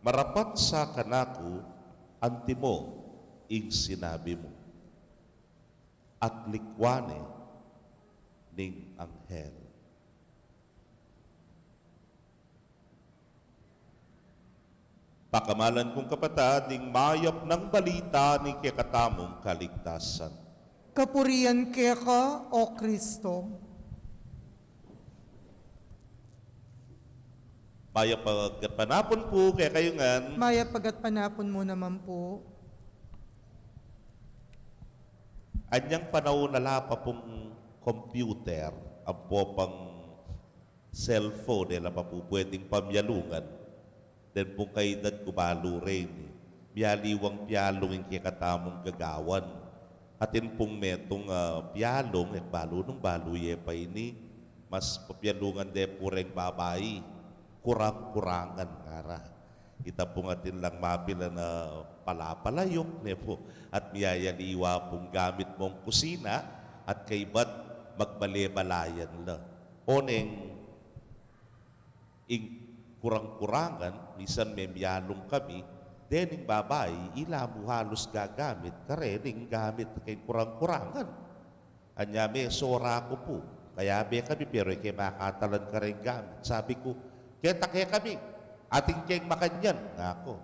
"marapat sa kanaku antimo ing sinabi mu." At likwan ne ning anghel. Pakamalan kung kapatad, ing mayap nang balita ning kekatamung kaligtasan. Kapurian keka, O Kristo. Mayap a gatpanapun pu kekayu ngan. Mayap a gatpanapun mu naman pu. Anyang panaun ala pa pung computer, ampo pang cellphone, e la pa pu pwedeng pamyalungan. Den pung kaedad ku balu reni, miyaliwang piyalung ing kekatamung gagawan. Atin pung metung, ah, piyalung, e ku balu nung balu ye pa ini, mas papyalungan de pu reng babai, kurang-kurangan ngara. Ita pung atin lang mapilan a palapalayuk, ne pu, at miyayaliwa pung gamit mung kusina, at kaybat magbale-balayan la. Oneng ing kurang-kurangan, misan memyalung kami, dening babai, ila mu halus gagamit karening gamit keng kurang-kurangan. Anya me, sora ku pu. Kayabe kami, pero e ke makatalan kareng gamit. Sabi ku, "Keta kekami, atin keng makanyan," nga ku.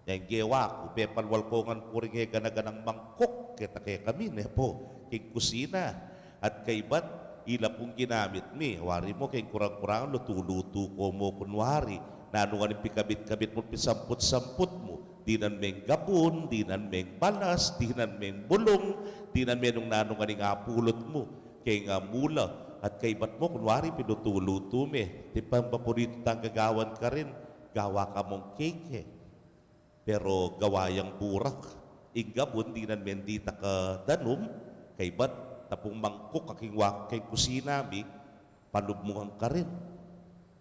Ing gewa ku, pepalwal ku ngan pu ring e gana-ganang mangkuk, keta kekami, ne pu, king kusina. At kaybat, ila pung ginamit mi, wari mu, keng kurang-kurangan, lutu-lutu ku mu kunwari. Nanu ngan ing pikabit-kabit mu, pisamput-samput mu. Dinan meng gabun, dinan meng balas, dinan meng bulung, dinan me nung nanu ngan ing apulut mu. Keng, ah, mula, at kaybat mu, kunwari, pilutu-lutu me. Tipang paborito tang gagawan karin, gawa ka mung cake, e. Pero gawa yang burak. Ing gabun, dinan meng ditak a danum, kaybat, tapung mangkuk, aking wak-, keng kusina mi, palub mu ngan karin.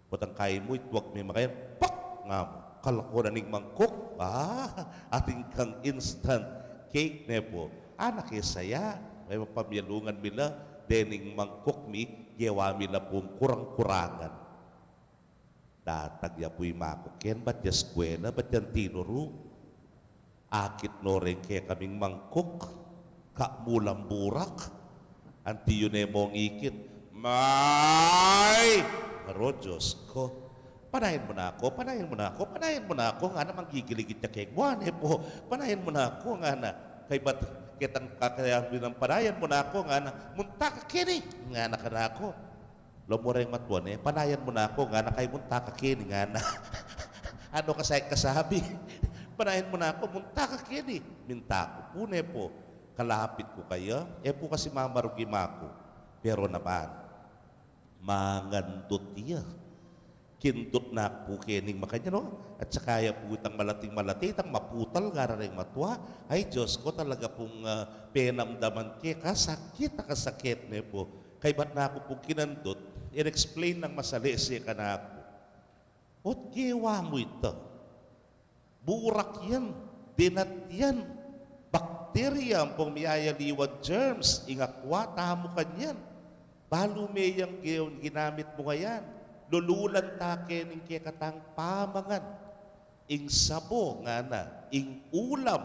Potang kain mu, itwag me makanyan, pak! Nga mu, kalakuan na ning mangkuk. Ah, atin kang instant cake, ne pu. Anak e saya, e, pamyalungan mi la, dening mangkuk mi, gewa mi la pung kurang-kurangan. Datang ya pu i maku ken, bat ya eskwela, bat yang tinuru. Akit no reng kekaming mangkuk, kamulang burak. Anti yu ne mung ikit, "May!" Aro, Dios ku. "Panayan mu na ku, panayan mu na ku, panayan mu na ku," ngana, manggigiligit ya keng mane pu. "Panayan mu na ku," ngana. Kaybat ketang kakayabi nang "panayan mu na ku," ngana, "munta ka keni," ngana kanaku. Lomo reng matua ne, "Panayan mu na ku," ngana, "kay munta ka keni," ngana. Ano ka sa kasabi? "Panayan mu na ku, munta ka keni." Minta ku pu, ne pu. Kalapit ku kaya, e pu kasi mamarug i maku. Pero naman, mangandut ya. Kindut na ku pu kening makanyan, no? At saka ya pu itang malati-malati, itang maputal, ngara reng matua. Ay, Dios ku, talaga pung, ah, penamdaman ke kasakit a kasakit, ne pu. Kaybat na ku pung kinandut, in-explain nang masalese kanaku. "Ot gewa mu ita? Burak yan, dinat yan, bakterya ampong miyayaliwang germs, ing akwa, tamu kanyan. Balu me yang ge-, ginamit mu ngayan, lululan ta kening kekatang pamangan. Ing sabo," ngana, "ing ulam,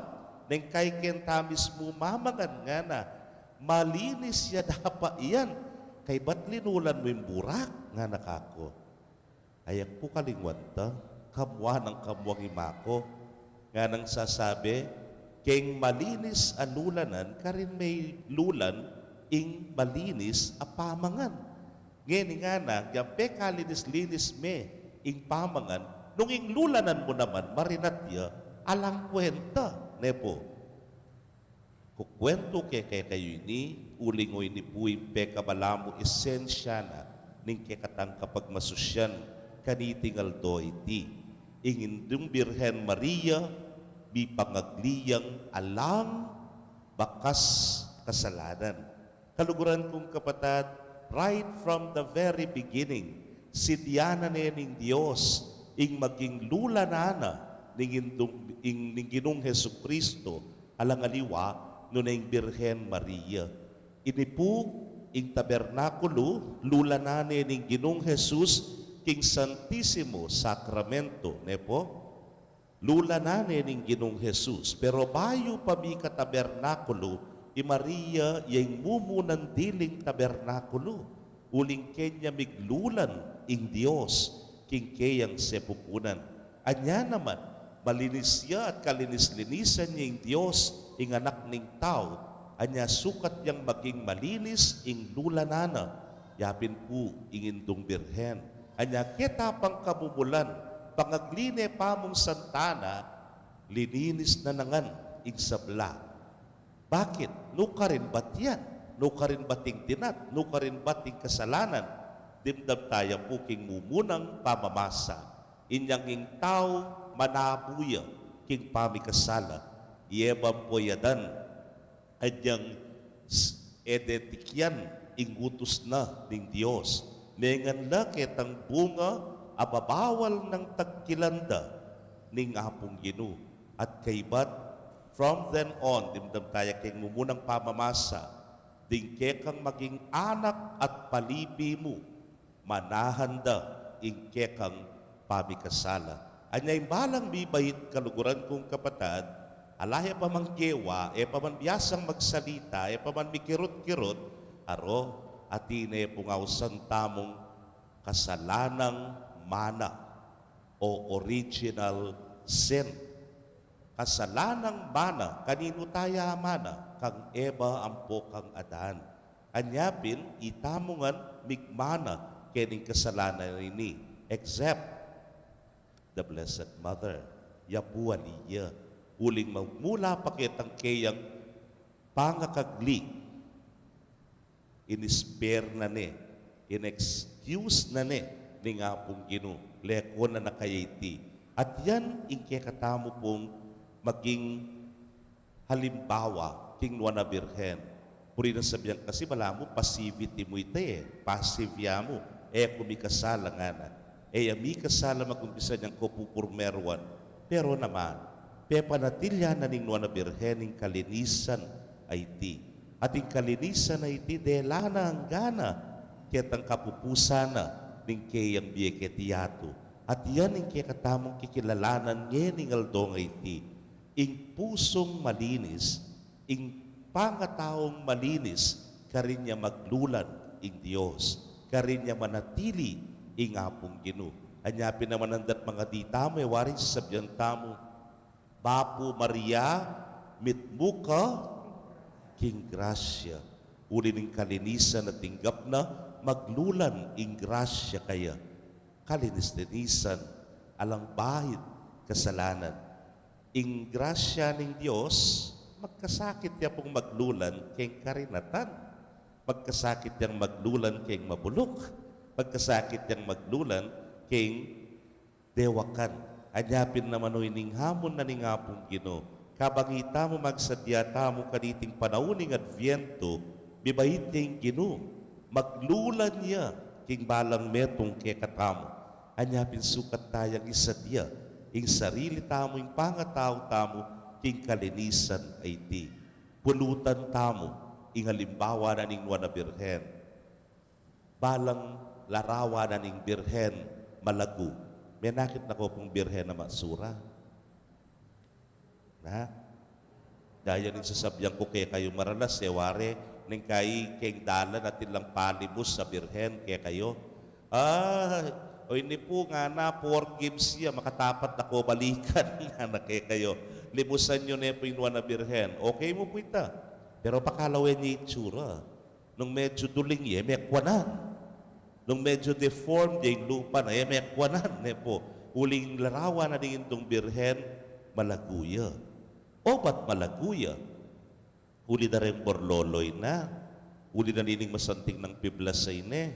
neng kaikenta mismu mamangan," ngana, "malinis ya dapat yan. Kaybat linulan mu ing burak," ngana kaku. Ay, aku pu kalingwan ta, kamua nang kamua i maku. Nganang sasabi, Keng malinis a lulanan, karin me lulan ing malinis a pamangan. Ngeni ngana, yang pekalinis-linis me ing pamangan, nung ing lulanan mu naman marinat ya, alang kwenta, ne pu. Kukwentu ke kekayu ini, uling o ini pu ing pekabalamu esensya na ning kekatang kapagmasusyan kaniting aldo iti. Ing Indung Birhen Maria, mipangagli yang alang bakas kasalanan. Kaluguran kung kapatad, right from the very beginning, sinadya na ne ning Dios ing maging lulanan na ning Indung, ing, ning Ginung Jesucristo, alang aliwa, nune ing Birhen Maria. Ini pu ing tabernakulu, lulanan ne ning Ginung Jesus king Santisimo Sakramento, ne pu? Lulanan ne ning Ginung Jesus. Pero bayu pa mika tabernakulu, i Maria ya ing mumunan diling tabernakulu. Uling kenya miglulan ing Dios king keyang sepupunan. Anya naman, malinis ya at kalinis-linisan ya ing Dios, ing Anak ning Tau. Anya sukat yang maging malinis ing lulanan na, yapin pu ing Indung Birhen. Anya keta pang kamumulan, pangagli ne pa mung santana, lininis na ngan ing sabla. Bakit? Nukarin bat yan? Nukarin bat ing dinat? Nukarin bat ing kasalanan? Dimdam taya pu king mumunang pamamasa. Inyang ing tau manabu ya king pamikasala, e ba ampo i Adan, anyang s-, e de tikyan ing utus na ning Dios. Mengan la ketang bunga a babawal nang tagkilan da ning Apung Ginu. At kaybat, from then on, dimdam taya king mumunang pamamasa, ding kekang maging anak at palipi mu, manahan da ing kekang pamikasala. Anya ing balang mibait, kaluguran kung kapatad, ala e pa man gewa, e pa man biasang magsalita, e pa man mikirut-kirut, aro, atin ne pung ausan tamung kasalanang mana o original sin. Kasalanang mana, kaninu taya mana? Kang Eva ampo kang Adan. Anya pin, itamu ngan migmana kening kasalanan ini, except the Blessed Mother. Ya pu ali ya. Uling magmula pa ketang keyang pangakagli, inisper na ne, in-excuse na ne ning Apung Ginu, lekon na na kaya iti. At yan ing kekatamu pung maging halimbawa king Nuan a Birhen. Puri nang sabian kasi, balamu passivity mu ita e, passive ya mu, e ku mikasala ngana. E ya mikasala, mag-umpisa neng ko pu purmeruan. Pero naman, pepanatilyan na ning Nuan a Birhen ing kalinisan a iti. At ing kalinisan a iti, dela na angga na ketang kapupusan na ning keyang bie keti yatu. At yan ing kekatamung kikilalanan ngening aldo a iti. Ing pusung malinis, ing pangataung malinis, karin ya maglulan ing Dios, karin ya manatili ing Apung Ginu. Anya pin naman, andat mangadi tamu, e wari sasabian tamu, Bapu Maria, mitmu ka king grasya. Uli ning kalinisan a tinggap na, maglulan ing grasya kaya. Kalinis-linisan, alang bahid kasalanan. Ing grasya ning Dios, magkasakit ya pung maglulan keng karinatan. Magkasakit yang maglulan keng mabuluk. Magkasakit yang maglulan keng dewakan. Anya pin naman o ining hamun na ning Apung Ginu. Kabang itamu magsadia tamu kaniting panaun ning Adviento, mibait ya ing Ginu. Maglulan ya king balang metung kekatamu. Anya pin sukat tayang isadia ing sarili tamu, ing pangatau tamu, king kalinisan a iti. Pulutan tamu ing alimbawa na ning Nuan a Birhen. Balang larawan na ning Birhen malagu. Menakit na ko pung Birhen a matsura. Na? Gaya ning sasabian ku kekayu maralas, e wari, neng kayi keng dalan atin lang palimus a Birhen kekayu. Ah, o ini pu ngana, four gives ya, makatapat na ko balikan, ngana kekayu. Limusan yu ne pu ing Nuan a Birhen. Okay mu pu ita. Pero pakalawen ya ing itsura. Nung medyu duling ya, e mekuanan. Nung medyu deformed ya ing lupa na, e mekuanan ne pu. Uling larawan na ning Indung Birhen, malagu ya. O, ba't malagu ya? Uli da reng borloloy na, uli na nining masanting nang piblasay ne,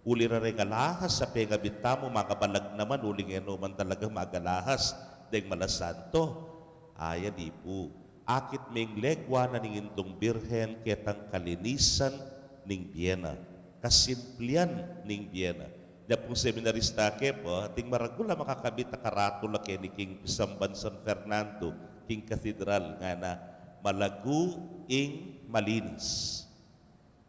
uli ra reng alahas a pengabit tamu, mangabalag naman, uling e no man talaga magalahas deng malasanto. Aya, di pu. Akit me ing legua na ning Indung Birhen ketang kalinisan ning bie na, kasimplian ning bie na. Nya pung seminarista ke pa, ating maragul a makakabit a karatul a keni king pisamban San Fernando, king katedral, ngana, "Malagu ing malinis.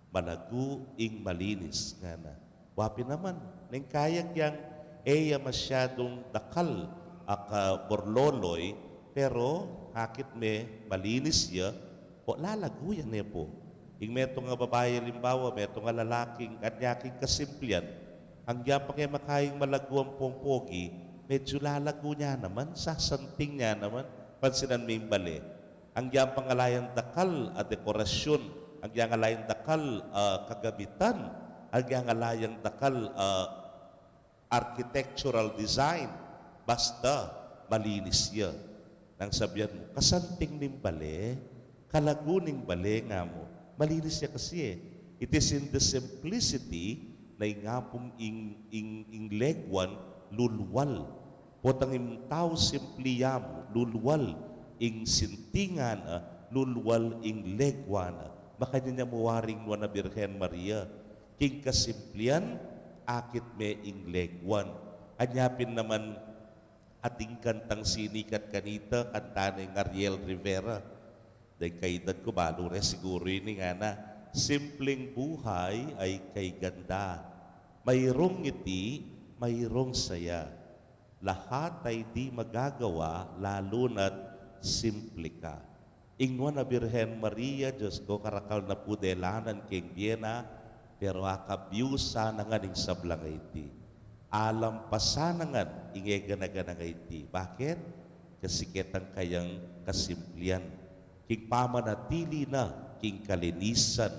Malagu ing malinis," ngana. Wa pin naman, neng kayag yang e ya masyadung dakal a kaborloloy, pero akit me malinis ya, o, lalagu ya ne pu. Ing metung a babai, alimbawa, metung a lalaking, anya king kasimplian, agyang pang e makaing malagu ampong pogi, medyu lalagu ne naman, sasanting ne naman, pansinan me ing bale. Agyang pang ala yang dakal a dekorasyun, agyang ala yang dakal a kagamitan, agyang ala yang dakal a architectural design, basta malinis ya. Nang sabian mu, kasanting ning bale, kalagu ning bale, nga mu, malinis ya kasi e. It is in the simplicity na ing apung ing, ing, ing leguan lulwal. Potang ing tau simpli ya mu, lulwal ing sintingan, a, lulwal ing leguan, a. Makanyan ya mu waring Nuan a Birhen Maria. King kasimplian, akit me ing leguan. Anya pin naman ating kantang sinikat kanita, kanta neng Ariel Rivera. Deng kaedad ku, balu re siguru ini, ngana, "Simpleng buhay ay kay ganda. Mayroong ngiti, mayroong saya. Lahat ay di magagawa, lalo na't simple ka." Ing Nuan a Birhen Maria, Dios ku, karakal na pu delanan keng bie na, pero akabiusan na ngan ing sablang aiti. Alampasan na ngan ing e gana-gana a aiti. Bakit? Kasi ketang kayang kasimplian. King pamanatili na king kalinisan,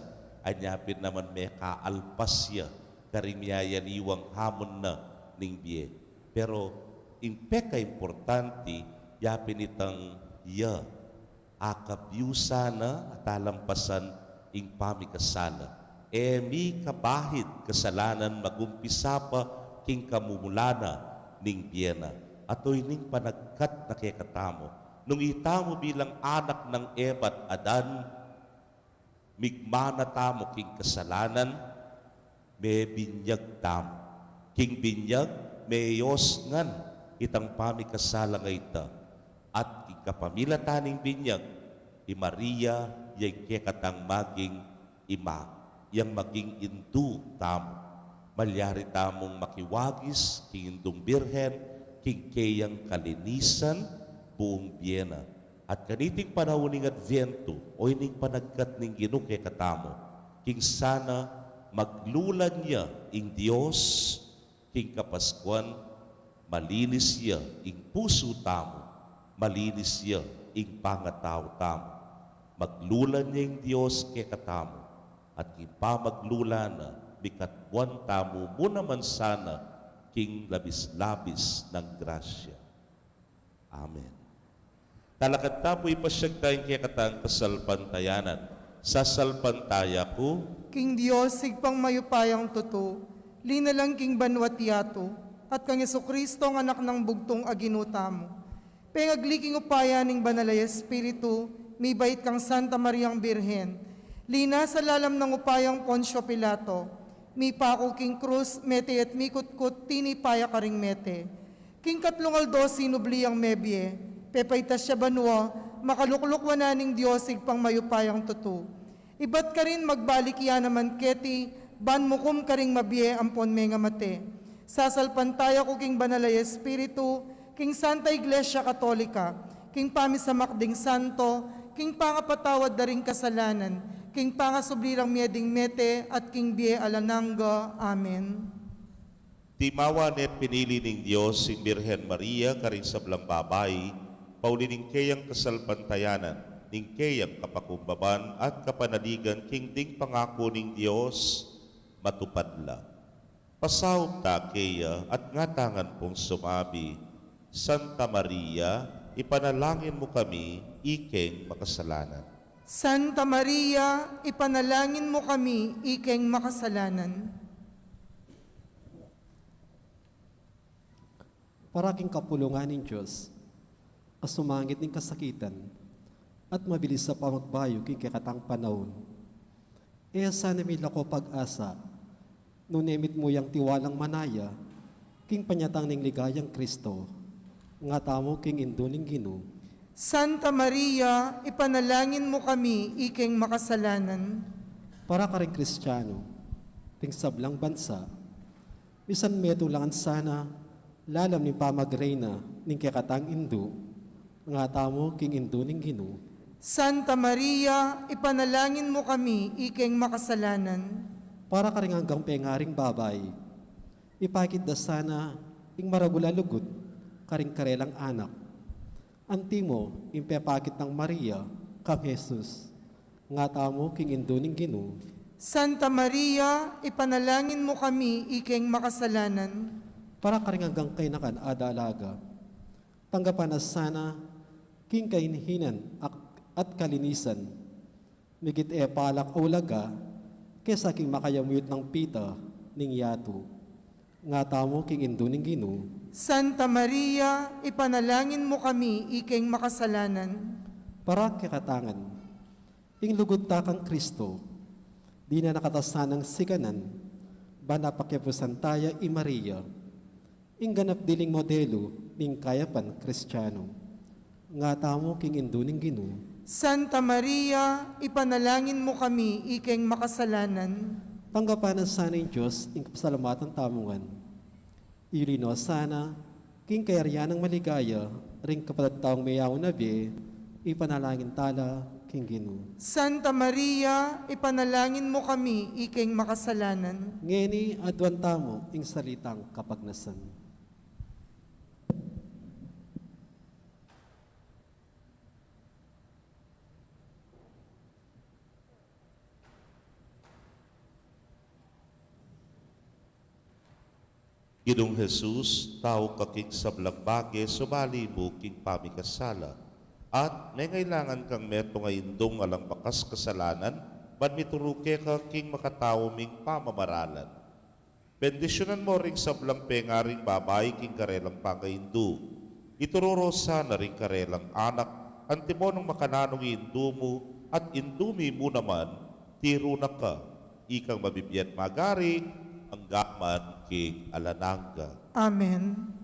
anya pin naman mekaalpas ya karing miyayaliwang hamon na ning bie. Pero ing pekaimportante, ya pin itang ya akabiusan na at alampasan ing pamikasala. E mi kabahit kasalanan, magumpisa pa king kamumulanan ning bie na. Ato ining panagkat na kekatamu. Nung itamu bilang anak nang Eva at Adan, migmana tamu king kasalanan, mebinyag tamu. King binyag, meyos ngan itang pamikasalang a ita. At king kapamilatan ning binyag, i Maria, ya ing kekatang maging ima, yang maging indu tamu. Malyari tamung makiwagis king Indung Birhen, king keyang kalinisan, buung bie na. At kaniting panaun ning Adviento, o ining panagkat ning Ginu kekatamu, king sana maglulan ya ing Dios king Kapaskuan, malinis ya ing pusu tamu, malinis ya ing pangatau tamu. Maglulan ya ing Dios kekatamu, at king pamaglulan na, mikatkuan tamu mu naman sana king labis-labis nang grasya. Amen. Talakad ta pu, ipasyag ta ing kekatang kasalpantayanan. Sasalpantaya ku king Dios, Ibpang mayupayang tutu, linalang king banua't yatu, at kang Jesucristo, a Anak nang bugtung a Ginu tamu. Pengagli king upaya ning Banal a Espiritu, mibait kang Santa Mariang Birhen, linasa lalam nang upayang Poncio Pilato, mipaku king krus, mete at mikutkut, tinipa ya karing mete. King katlung aldo sinubli yang mebie, pepaitas ya banua, makalukluk wanan ning Dios Ibpang mayupayang tutu. Ibat karin magbalik ya naman keti, ban mukum karing mabie ampon mengamate. Sasalpantaya ku king Banal a Espiritu, king Santa Iglesia Katolika, king pamisamak ding santo, king pangapatawad da ring kasalanan, king pangasubli rang mie ding mete, at king bie alang angga. Amen. Timawa ne pinili ning Dios ing Birhen Maria karing sablang babai, Pauli ning keyang kasalpantayanan, ning keyang kapakumbaban at kapanaligan king ding pangaku ning Dios, matupad la. Pasaup ta keya at ngatamu ngan pung sumabi, Santa Maria, ipanalangin mu kami ikeng makasalanan. Santa Maria, ipanalangin mu kami ikeng makasalanan. Para king kapulungan ning Dios, kasumangid ning kasakitan, at mabilis a pamagbayu king kekatang panaun. E sana milako pag-asa, nune mitmu yang tiwalang manaya, king panyatang ning ligayang Kristo, ngatamu king Indu ning Ginu. Santa Maria, ipanalangin mu kami ikeng makasalanan. Para karing Kristiano, ring sablang bansa, misan metung la ngan sana, lalam ning pamagreyna ning kekatang Indu, ngatamu king Indu ning Ginu. Santa Maria, ipanalangin mu kami ikeng makasalanan. Para karing anggang pengaring babai, ipakit da sana ing maragul a lugud karing karelang anak. Antimo ing pepakit nang Maria kang Jesus, ngatamu king Indu ning Ginu. Santa Maria, ipanalangin mu kami ikeng makasalanan. Para karing anggang kaynakan a dalaga, tanggapan na sana king kahinhinan ak-, at kalinisan, migit e palak a ulaga kesa king makayamuyut nang pita ning yatu, ngatamu king Indu ning Ginu. Santa Maria, ipanalangin mu kami ikeng makasalanan. Para kekatang ngan, ing lugud ta kang Kristo, dinan na kata sanang siganan, ban apakipusan ta ya i Maria, ing ganap diling modelu ning kayapan Kristiano, ngatamu king Indu ning Ginu. Santa Maria, ipanalangin mu kami ikeng makasalanan. Tanggapan na sana ning Dios ing kapasalamatan tamu ngan. Yuli no sana king kayarian nang maligaya ring kapatad tang meyaun a bie, ipanalangin ta la king Ginu. Santa Maria, ipanalangin mu kami ikeng makasalanan. Ngeni aduan tamu ing salitang kapagnasan. Ginung Jesus, tau ka king sablang bage, subali mu king pamikasala, at mengailangan kang metung a indung alang bakas kasalanan, ban mituru keka king makatau ming pamamaralan. Bendisyunan mu ring sablang pengaring babai king karelang pangaindu. Ituru ro sana ring karelang anak, antimo nung makananu ing indu mu at indu mi mu naman, tiru na ka, ikang mabibie at magari, angga man king alang angga. Amen.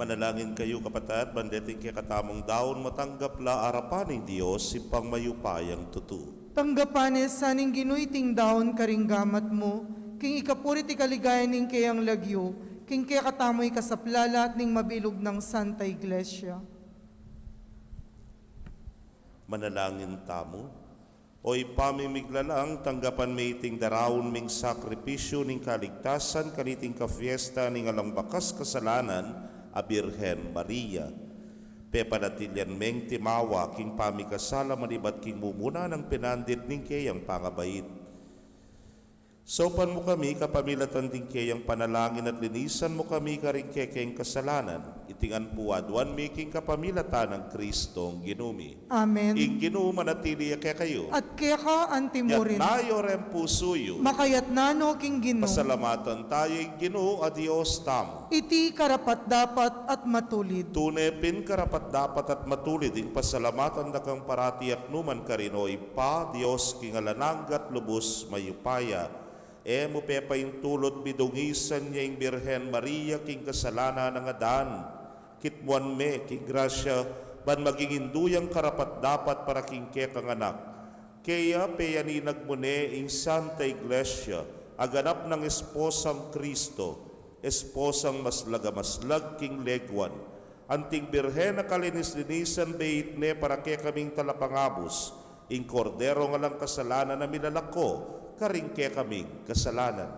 Manalangin kayu, kapatad, ban deting kekatamung daun matanggap la arapan ning Dios, Ibpang mayupayang tutu. Tanggapan ne sa ning Ginu iting daun karing gamat mu, king ikapuri't ikaligaya ning keyang lagyu, king kekatamu ikasaplala at ning mabilug nang Santa Iglesia. Manalangin tamu. O Ibpa ming miglalang, tanggapan me iting daraun ming sakripisyu ning kaligtasan kaniting kafiesta ning alang bakas kasalanan a Birhen Maria. Pepanatilian meng timawa king pamikasala manibat king mumuna nang pinandit ning keyang pangabait. Saupan mu kami kapamilatan ding keyang panalangin at linisan mu kami karing kekeng kasalanan. Iti ngan pu aduan mi king kapamilatan nang Kristong Ginu mi. Amen. Ing Ginu manatili ya kekayu. At keka antimurin. Yatna yu reng pusu yu. Makayatna no king Ginu. Pasalamatan tayu ing Ginu a Dios tamu. Iti karapat-dapat at matulid. Tune pin karapat-dapat at matulid ing pasalamatan da kang parati at nukarin man, O Ibpa, Dios king alang angga at lubus mayupaya. E mu pepaintulut bidungisan ya ing Birhen Maria king kasalanan nang adan. Kitmuan me king grasya ban maging indu yang karapat-dapat para king kekang anak. Kaya peyaninag mu ne ing Santa Iglesia a ganap nang esposang Kristo, esposang maslag a maslag king leguan. Anting Birhen a kalinis-linisan, beit ne para kekaming talapangabus, ing Korderong alang kasalanan a milalako karing kekaming kasalanan.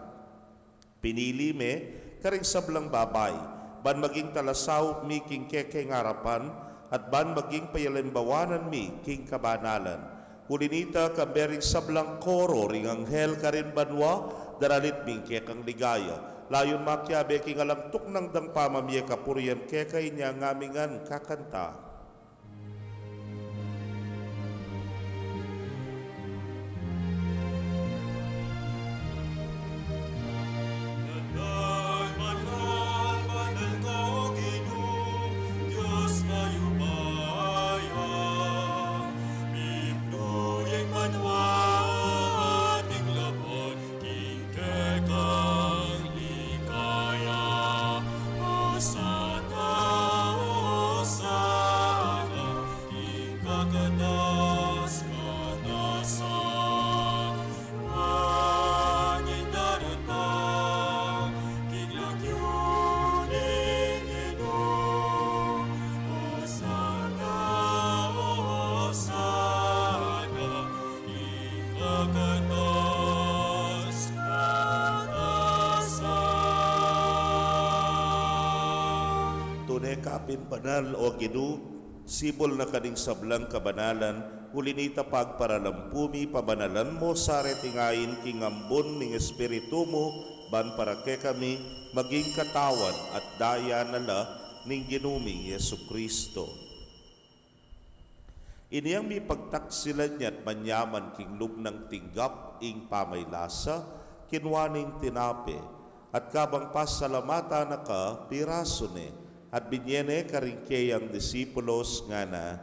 Pinili me karing sablang babai, ban maging talasaup mi king kekeng arapan, at ban maging payalimbawanan mi king kabanalan. Uli nita, kambe ring sablang koro ring anghel karin banua, daralit mi ing kekang ligaya. Layun makiabe king alang tuknang dang pamamie kapurian keka, inya ngan mi ngan kakanta. Banal, banal, banal ka, O Ginu, Dios mayupaya, mimnu ing banua at ing laman king kekang ligaya. Hosana, Hosana, king kakatas-katasan. Manyang daratang king lagyu ning Ginu. Hosana, Hosana, king kakatas-katasan. Tune ka pin banal, O Ginu, sibul na ka ning sablang kabanalan, uli nita pagparalampu mi, pabanalan mu sa reting ain king ambun ning Espiritu mu, ban para kekami maging katawan at daya na la ning Ginu ming Jesucristo. Inyang mipagtaksilan ya't manyaman king lub nang tinggap ing pamaylasa, kinua ne ing tinape, at kabang pasalamatan na ka, pirasu ne, at binye ne karing keyang disipulos, ngana: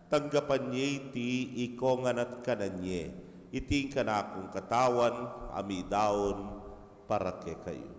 Tanggapan ye iti ikongan at kanan ye, iti ing kanakung katawan a midaun para kekayu.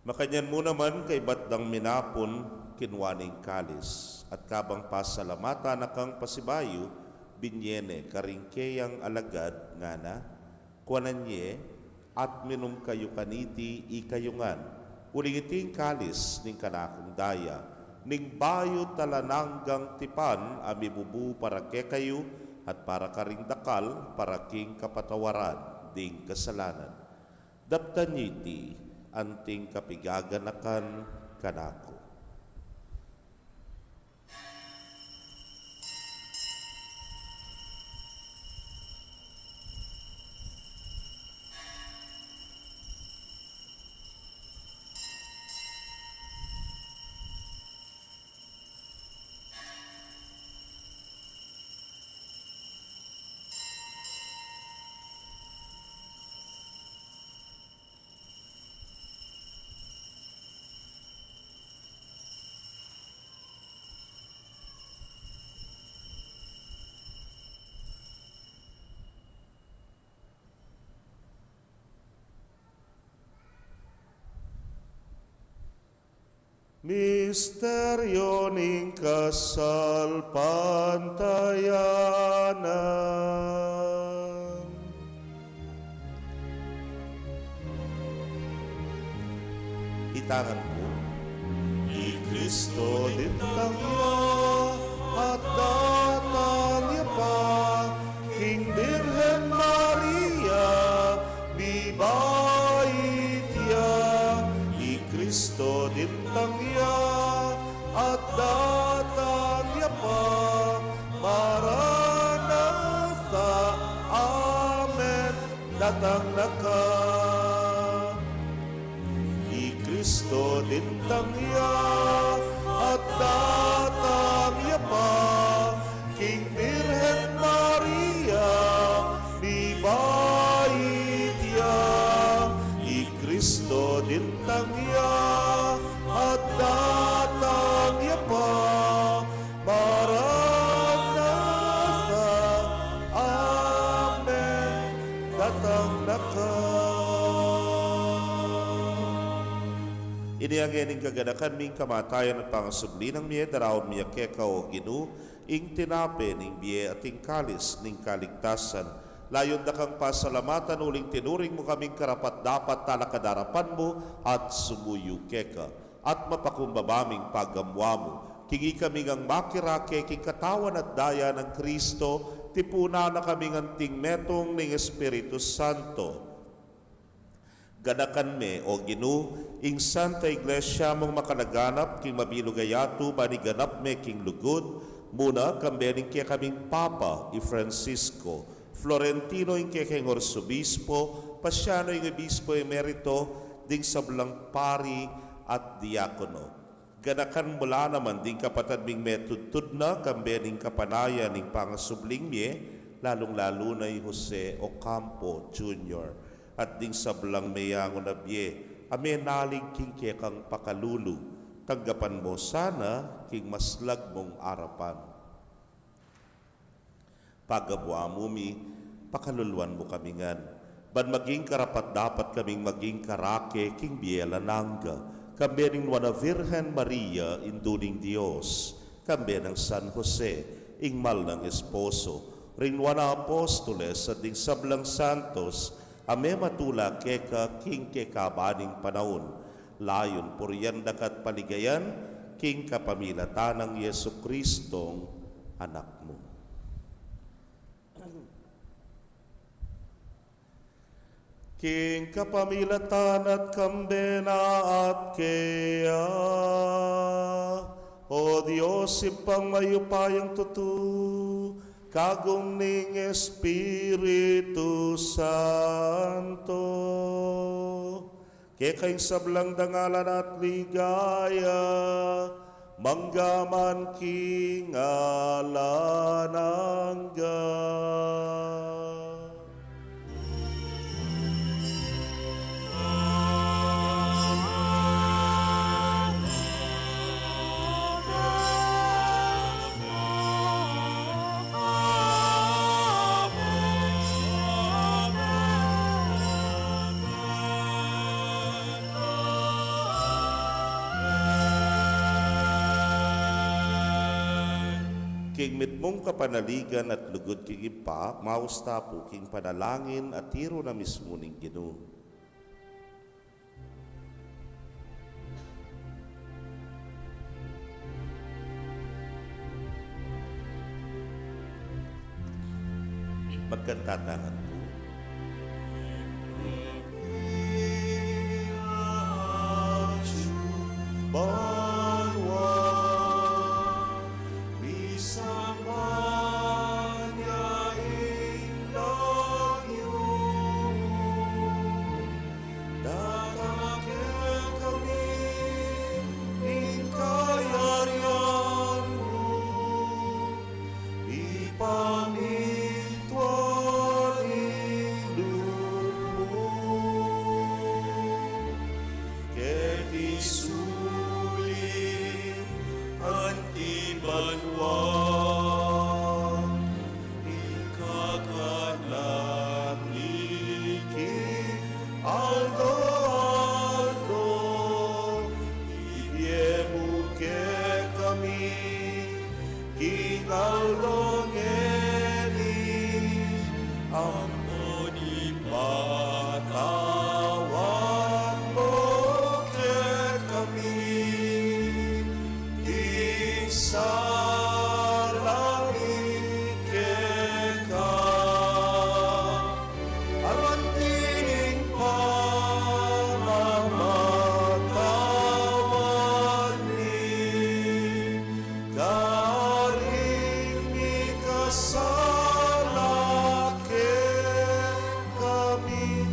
Makanyan mu naman, kaybat dang minapun, kinua ne ing kalis, at kabang pasalamatan na kang pasibayu, binye ne karing keyang alagad, ngana: Kuanan ye, at minum kayu kaniti ikayu ngan, uling iti ing kalis ning kanakung daya, ning bayu't alang anggang tipan a mibubu para kekayu at para karing dakal para king kapatawaran ding kasalanan. Daptan ye iti anting kapigaganakan kanaku. Misteryo ning kasalpantayanan. Itangan ku. I Kristo dintang ya at datang ya pa king Birhen Maria, mibait ya. I Kristo dintang ya at datang ya pa. Maranatha, amen, datang na ka. I Kristo dintang ya at datang ya pa king Birhen Maria, mibait ya. I Kristo dintang ya at datang ya pa. Maranatha, amen, datang na ka. Ini ngeni ing kaganakan mi king kamatayan at pangasubli nang mie, daraun mi keka, O Ginu, ing tinape ning bie at ing kalis ning kaligtasan. Layun da kang pasalamatan uling tinuring mu kaming karapat-dapat talakad king arapan mu at sumuyu keka. At mapakumbaba ming pagamuan mu, king ikami ngang makirake king katawan at daya nang Kristo, tipunan na kami ngan king metung ning Espiritu Santo. Ganakan me, O Ginu, ing Santa Iglesia mung makalaganap king mabilug a yatu, ban iganap me king lugud, muna kambe ning kekaming Papa, i Francisco, Florentino ing kekeng Arsobispo, Pasiano ing Obispo Emerito, ding sablang pari at diakono. Ganakan mu la naman ding kapatad ming metudtud na kambe ning kapanayan ning pangasubling mie, lalung-lalu na i Jose Ocampo Junior, at ding sablang meyangu na bie a menalig king kekang pakalulu. Tanggapan mu sana king maslag mung arapan. Pagamuan mu mi, pakaluluan mu kami ngan, ban maging karapat-dapat kaming maging karake king bie alang angga, kambe ning Nuan a Virgen Maria, Indu ning Dios, kambe nang San Jose, ing mal nang esposo, ring Nuan a Apostoles, at ding sablang santos a mematula keka king kekaban ning panaun, layun purian da ka at paligayan, king kapamilatan nang Jesucristong Anak mu. King kapamilatan na at kambe na at keya, O Dios, Ibpang mayupayang tutu, kagum ning Espiritu Santo, keka ing sablang dangalan at ligaya, mangga man king alang angga. King mitmung kapanaligan at lugud king Ibpa, maus ta pu king panalangin a tiru na mismu ning Ginu. Magkantatangan pu. Banua, misamban ya ing lagyu mu, datang kekami ing kayarian mu, mipamintuan ing lub mu, keti sulip Sala mi keka, alang tiling pamamatawad mi, karing mikasala kekami,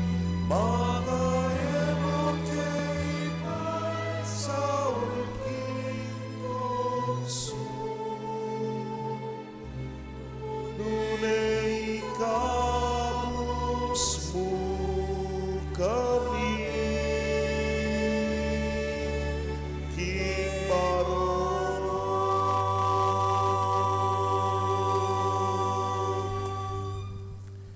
manga e mu ke ipaisaul king tuksu, nune ikabus mu kami king marok.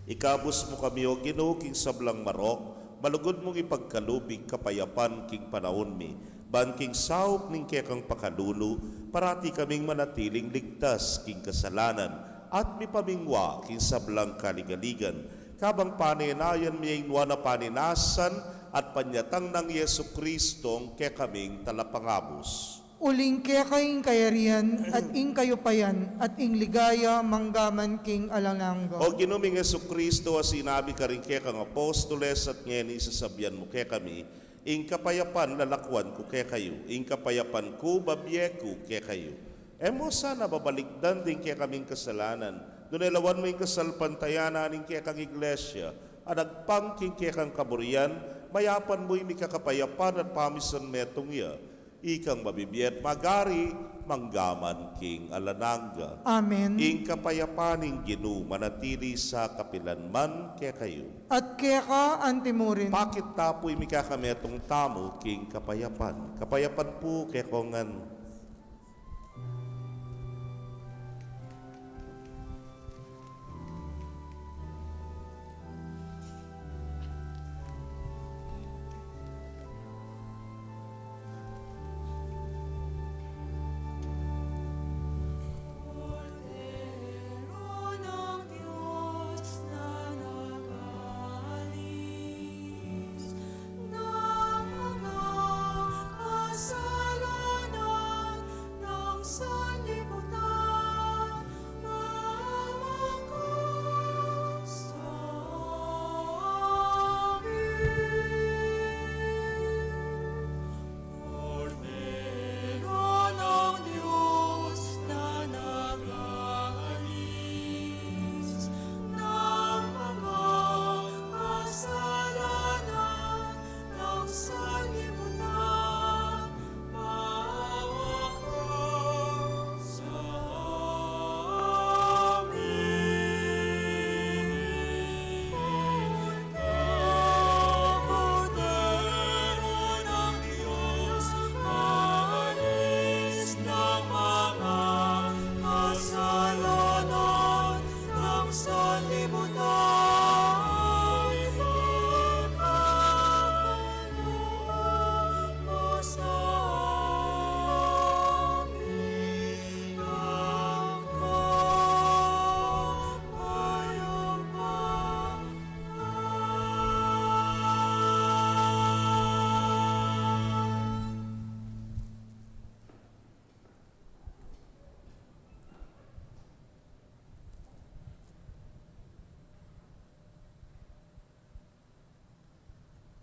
Ikabus mu kami, O Ginu, king sablang marok, malugud mung ipagkalub ing kapayapan king panaun mi, ban king saup ning kekang pakalulu, parati kaming manatiling ligtas king kasalanan, at mipamingwa king sablang kaligaligan, kabang panenayan mi ing nuan a paninasan at panyatang nang Jesucristo, ing kekaming Talapangabus. Uling keka ing kayarian, at ing kayupayan, at ing ligaya, mangga man king alang angga. O Ginu ming Jesucristo, a sinabi karing kekang apostoles, at ngeni sasabian mu kekami, ing kapayapan lalakuan ku kekayu, ing kapayapan ku babie ku kekayu. E mu sana babalikdan ding kekaming kasalanan, nune lawan mu ing kasalpantayanan ning kekang Iglesia, a agpang king kekang kaburian, mayapan mu ing mikakapayapan at pamisan metung ya, ikang mabibie at magari, mangga man king alang angga. Amen. Ing kapayapan ning Ginu manatili sa kapilan man kekayu. At keka antimurin. Pakit ta pu ing mikakametung tamu king kapayapan. Kapayapan pu kekongan.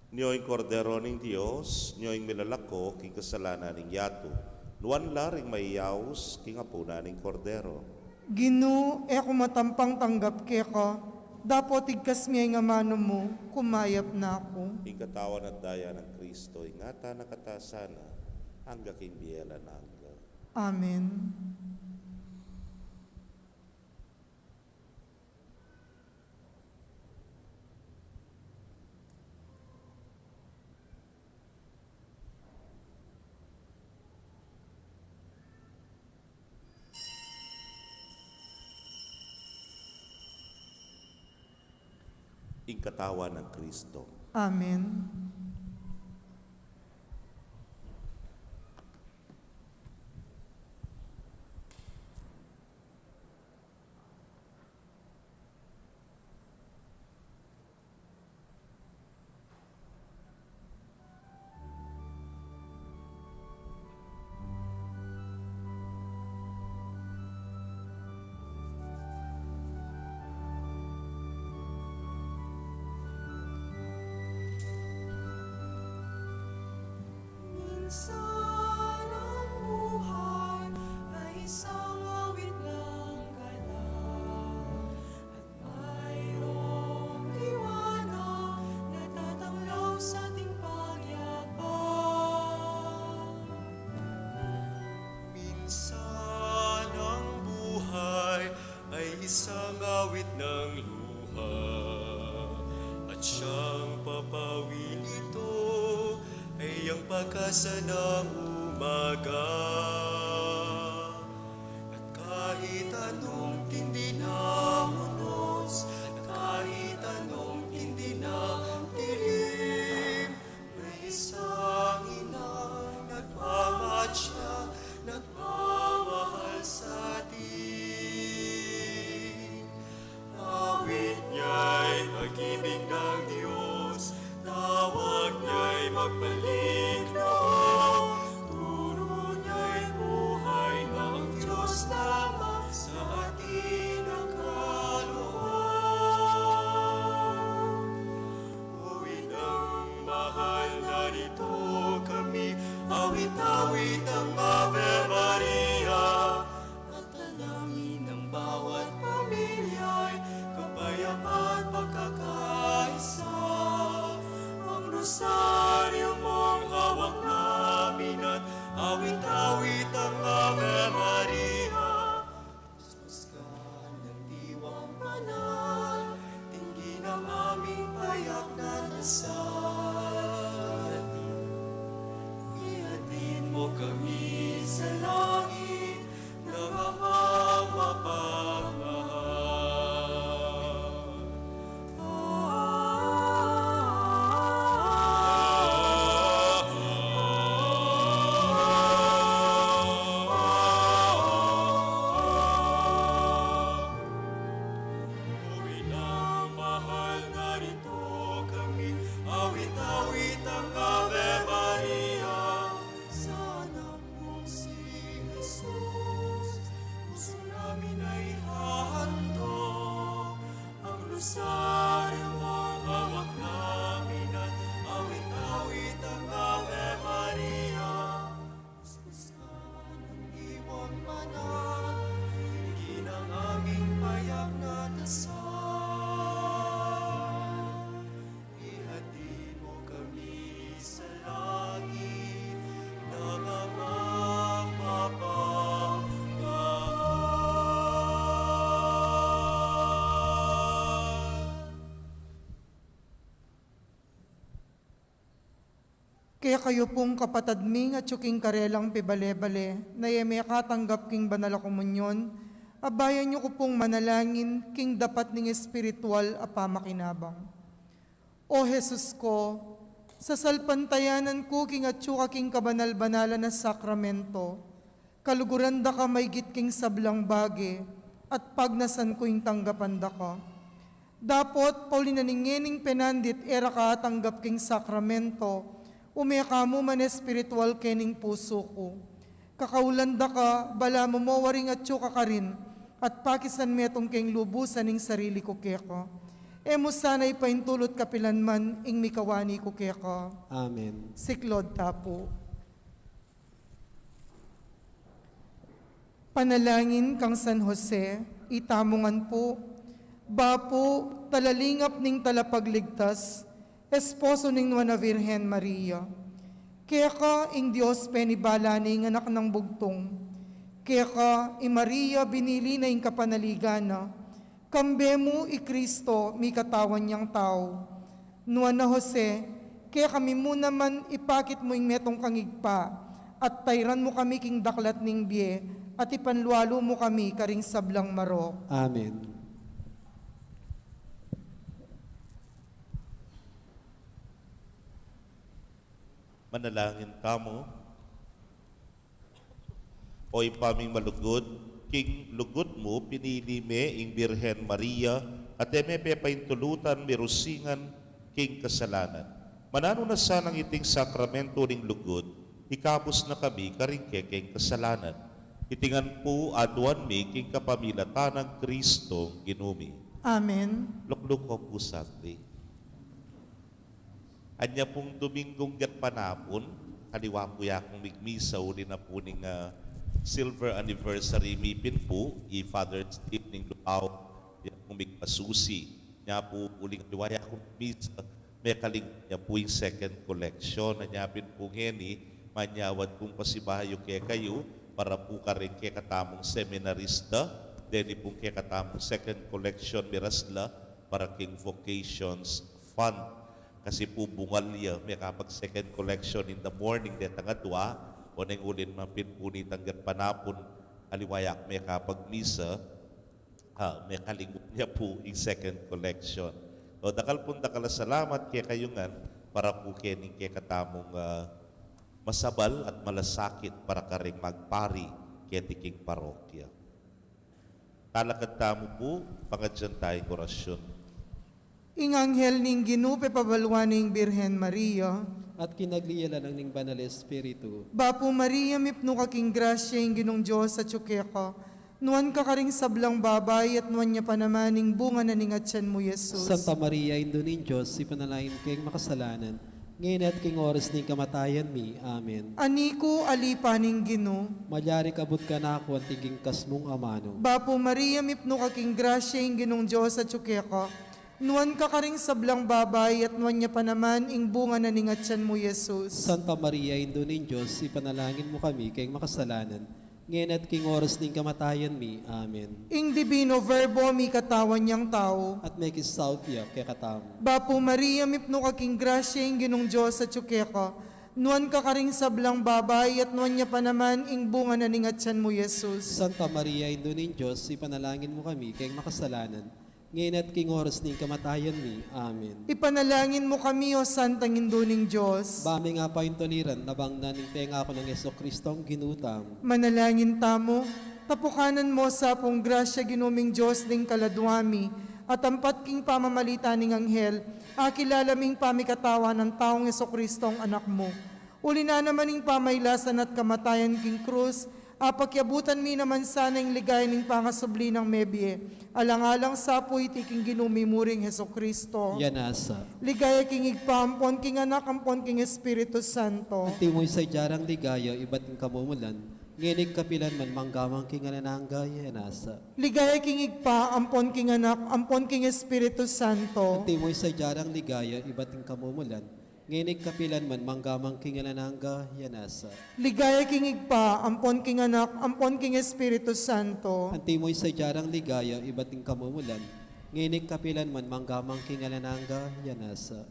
Nyo ing Kordero ning Dios, nyo ing milalako king kasalanan ning yatu. Nuan la ring mayayaus king apunan ning Kordero. Ginu, e ku matampang tanggap keka, dapot igkas me ing amanu mu, kumayap na ku. Ing katawan at daya nang Kristo, ingatan na kata sana, angga king bie alang angga. Amen. Ing katawan nang Kristo. Amen. Sanang buhay ay isang awit ng gala at mayroong liwanag na tatanglaw sa ating pagyakap. Minsan ang buhay ay isang awit ng luha, at siyang papawid nito ay ang pag-asa ng umaga. At kahit anong tindi ng unos, at kahit anong tindi ng dilim, may isang inang nagmamatsyag, nagmamahal sa atin. Awit niya'y pag-ibig ng Diyos, tawag niya'y magbalik loob, turo niya'y buhay ng Diyos lamang sa atin ang kaloob. Awit ng mahal, narito kami, awit-awit ang Ave Maria. Panalangin ng bawat pamilya'y kapayapaan, pagkakaisa. Ang rosaryo mong hawak namin at awit-awit ang Ave Maria. Kusgan ng diwang banal, tingin ang aming payak na dasal. Ihatid mo kami sa langit ng Amang mapagmahal. Awit ng mahal, narito kami, awit-awit ang Ave Maria. Sa anak mong si Jesus, puso namin ay hahandog. Ang rosaryo mong hawak namin at awit-awit ang Ave Maria. Kuskusan ng diwang banal, tingin ang aming payak na dasal. Ihatid mo kami sa langit ng Amang mapagmahal. Kekayu pung kapatad ming atyu king karelang pibale-bale, na e mekatanggap king banal a komunyon, abayan yu ku pung manalangin king dapat ning espiritual a pamakinabang. O Jesus ko, sasalpantayanan ku king atyu ka king kabanal-banalan a sakramento, kaluguran da ka maygit king sablang bage, at pagnasan ku ing tanggapan da ka. Dapot, pauli na ning ngening penandit e ra ka atanggap king sakramento, ume ka mu man espiritual kening pusu ku. Kakaulan da ka, balamu mo waring atyu ka karin, at pakisan metung keng lubusan ing sarili ku keka. E mu sana ipaintulut kapilan man ing mikawani ku keka. Amen. Siklaud ta pu. Panalangin kang San Jose, itamu ngan pu, bapu, talalingap ning Talapagligtas, esposo ning Nuan a Virgen Maria. Keka ing Dios penibala ne ing anak nang bugtung. Keka i Maria binili na ing kapanaligan na. Kambe mu i Kristo, mikatawan yang tau. Nuan a Jose, kekami mu naman ipakit mu ing metung kang Ibpa, at tairan mu kami king daklat ning bie, at ipanlualu mu kami karing sablang marok. Amen. Manalangin tamu. O Ibpa ming malugud, king lugud mu pinili me ing Birhen Maria, at e me pepaintulutan mirusingan king kasalanan. Mananu na sanang iting sakramento ning lugud, ikabus na kami karing kekeng kasalanan. Iti ngan pu aduan mi king kapamilatan nang Kristong Ginu mi. Amen. Lukluk ko pu saglit. Anya pung Dominggung gatpanapun, Kaliwa pu ya kung migmisa, uli na pu ning, ah, silver anniversary mi pin pu, i Father Steve ning Lupao, ya kung migpasusi. Nya pu, uling kaliwa ya kung migmisa, mekalingu ya pu ing second collection. Nya pin pu ngeni, manyawad kung pasibayu kekayu, para pu karing kekatamung seminarista, deni pung kekatamung second collection miras la, para king vocations fund. Kasi pu bungal ya, mekapag second collection in the morning detang adua, oneng uli na pin pu nitang gatpanapun, kaliwa ya mekapagmisa, ah, mekalingu ya pu ing second collection. O, dakal pung dakal a salamat kekayu ngan, para pu kening kekatamung, ah, masabal at malasakit para karing magpari keti king parokya. Talakad tamu pu, pangadyan taya ing orasyun. Ing anghel ning Ginu pepabaluan ne ing Birhen Maria. At kinagli ya lalang ning Banal Espiritu. Bapu Maria, mipnu ka king grasya, ing Ginung Dios atyu keka. Nuan ka karing sablang babai, at nuan ya pa naman ing bunga na ning atyan mu, Jesus. Santa Maria, Indu ning Dios, ipanalangin mu kaming makasalanan, ngeni at king oras ning kamatayan mi. Amen. Ani ku, ali pa ning Ginu. Malyari ka kabud kanaku anting king kas mung amanu. Bapu Maria, mipnu ka king grasya, ing Ginung Dios atyu keka. Nuan ka karing sablang babai, at nuan ya pa naman ing bunga na ning atyan mu, Jesus. Santa Maria, Indu ning Dios, ipanalangin mu kami king makasalanan, ngeni at king oras ning kamatayan mi. Amen. Ing Divino Verbo mikatawan yang tau. At mekisaut ya kekatamu. Bapu Maria, mipnu ka king grasya, ing Ginung Dios atyu keka. Nuan ka karing sablang babai, at nuan ya pa naman ing bunga na ning atyan mu, Jesus. Santa Maria, Indu ning Dios, ipanalangin mu kami king makasalanan, ngeni at king oras ning kamatayan mi. Amen. Ipanalangin mu kami, O Santang Indu ning Dios. Ba ming apaintuliran, nabang na ning pengaku nang Jesucristong Ginu tamu. Manalangin tamu. Tapukanan mu sa pung grasya, Ginu ming Dios, ding kaladua mi, at ampat king pamamalita ning anghel, akilala ming pamikatawan nang taung Jesucristong Anak mu. Uli na naman ning pamailasan at kamatayan king krus, apakyabutan mi naman sana ing ligaya ning pangasubli nang mebie. Alang-alang sa pu iti king Ginu mi muring Jesucristo. Yan asa. Ligaya king Ibpa, ampon king Anak, ampon king Espiritu Santo. Antimo ing sadya nang ligaya ibat king kamumulan, ngeni at kapilan man, mangga man king alang angga. Yan asa. Ligaya king Ibpa, ampon king Anak, ampon king Espiritu Santo. Antimo ing sadya nang ligaya ibat king kamumulan, ngeni at kapilan man, mangga man king alang angga. Yan asa. Ligaya king Ibpa, ampon king Anak, ampon king Espiritu Santo. Antimo ing sadya nang ligaya ibat king kamumulan, ngeni at kapilan man, mangga man king alang angga. Yan asa.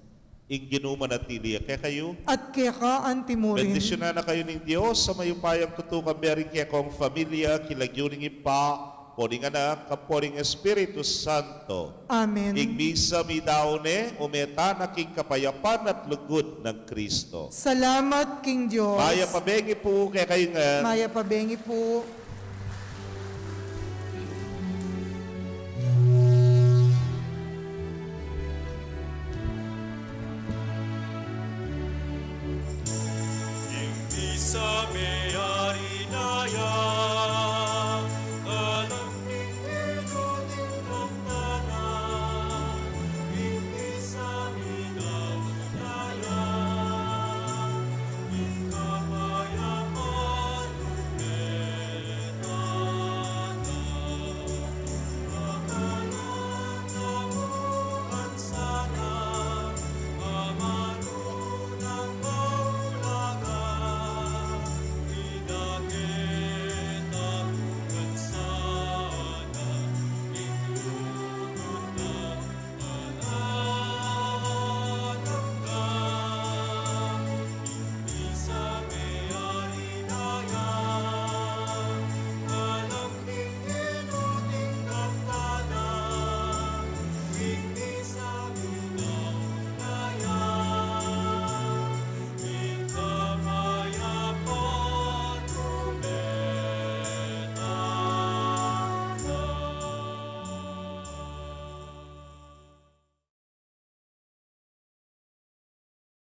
Ing Ginu manatili ya kekayu. At keka antimurin. Bendisyunan na kayu ning Dios a mayupayang tutukan, bering kekong familia, king lagyu ning Ibpa, ampo ning Anak, ampo ning Espiritu Santo. Amen. Ing misa midaun ne, ume tana king kapayapan at lugud nang Kristo. Salamat king Dios. Mayap a bengi pu kekayu ngan. Mayap a bengi pu.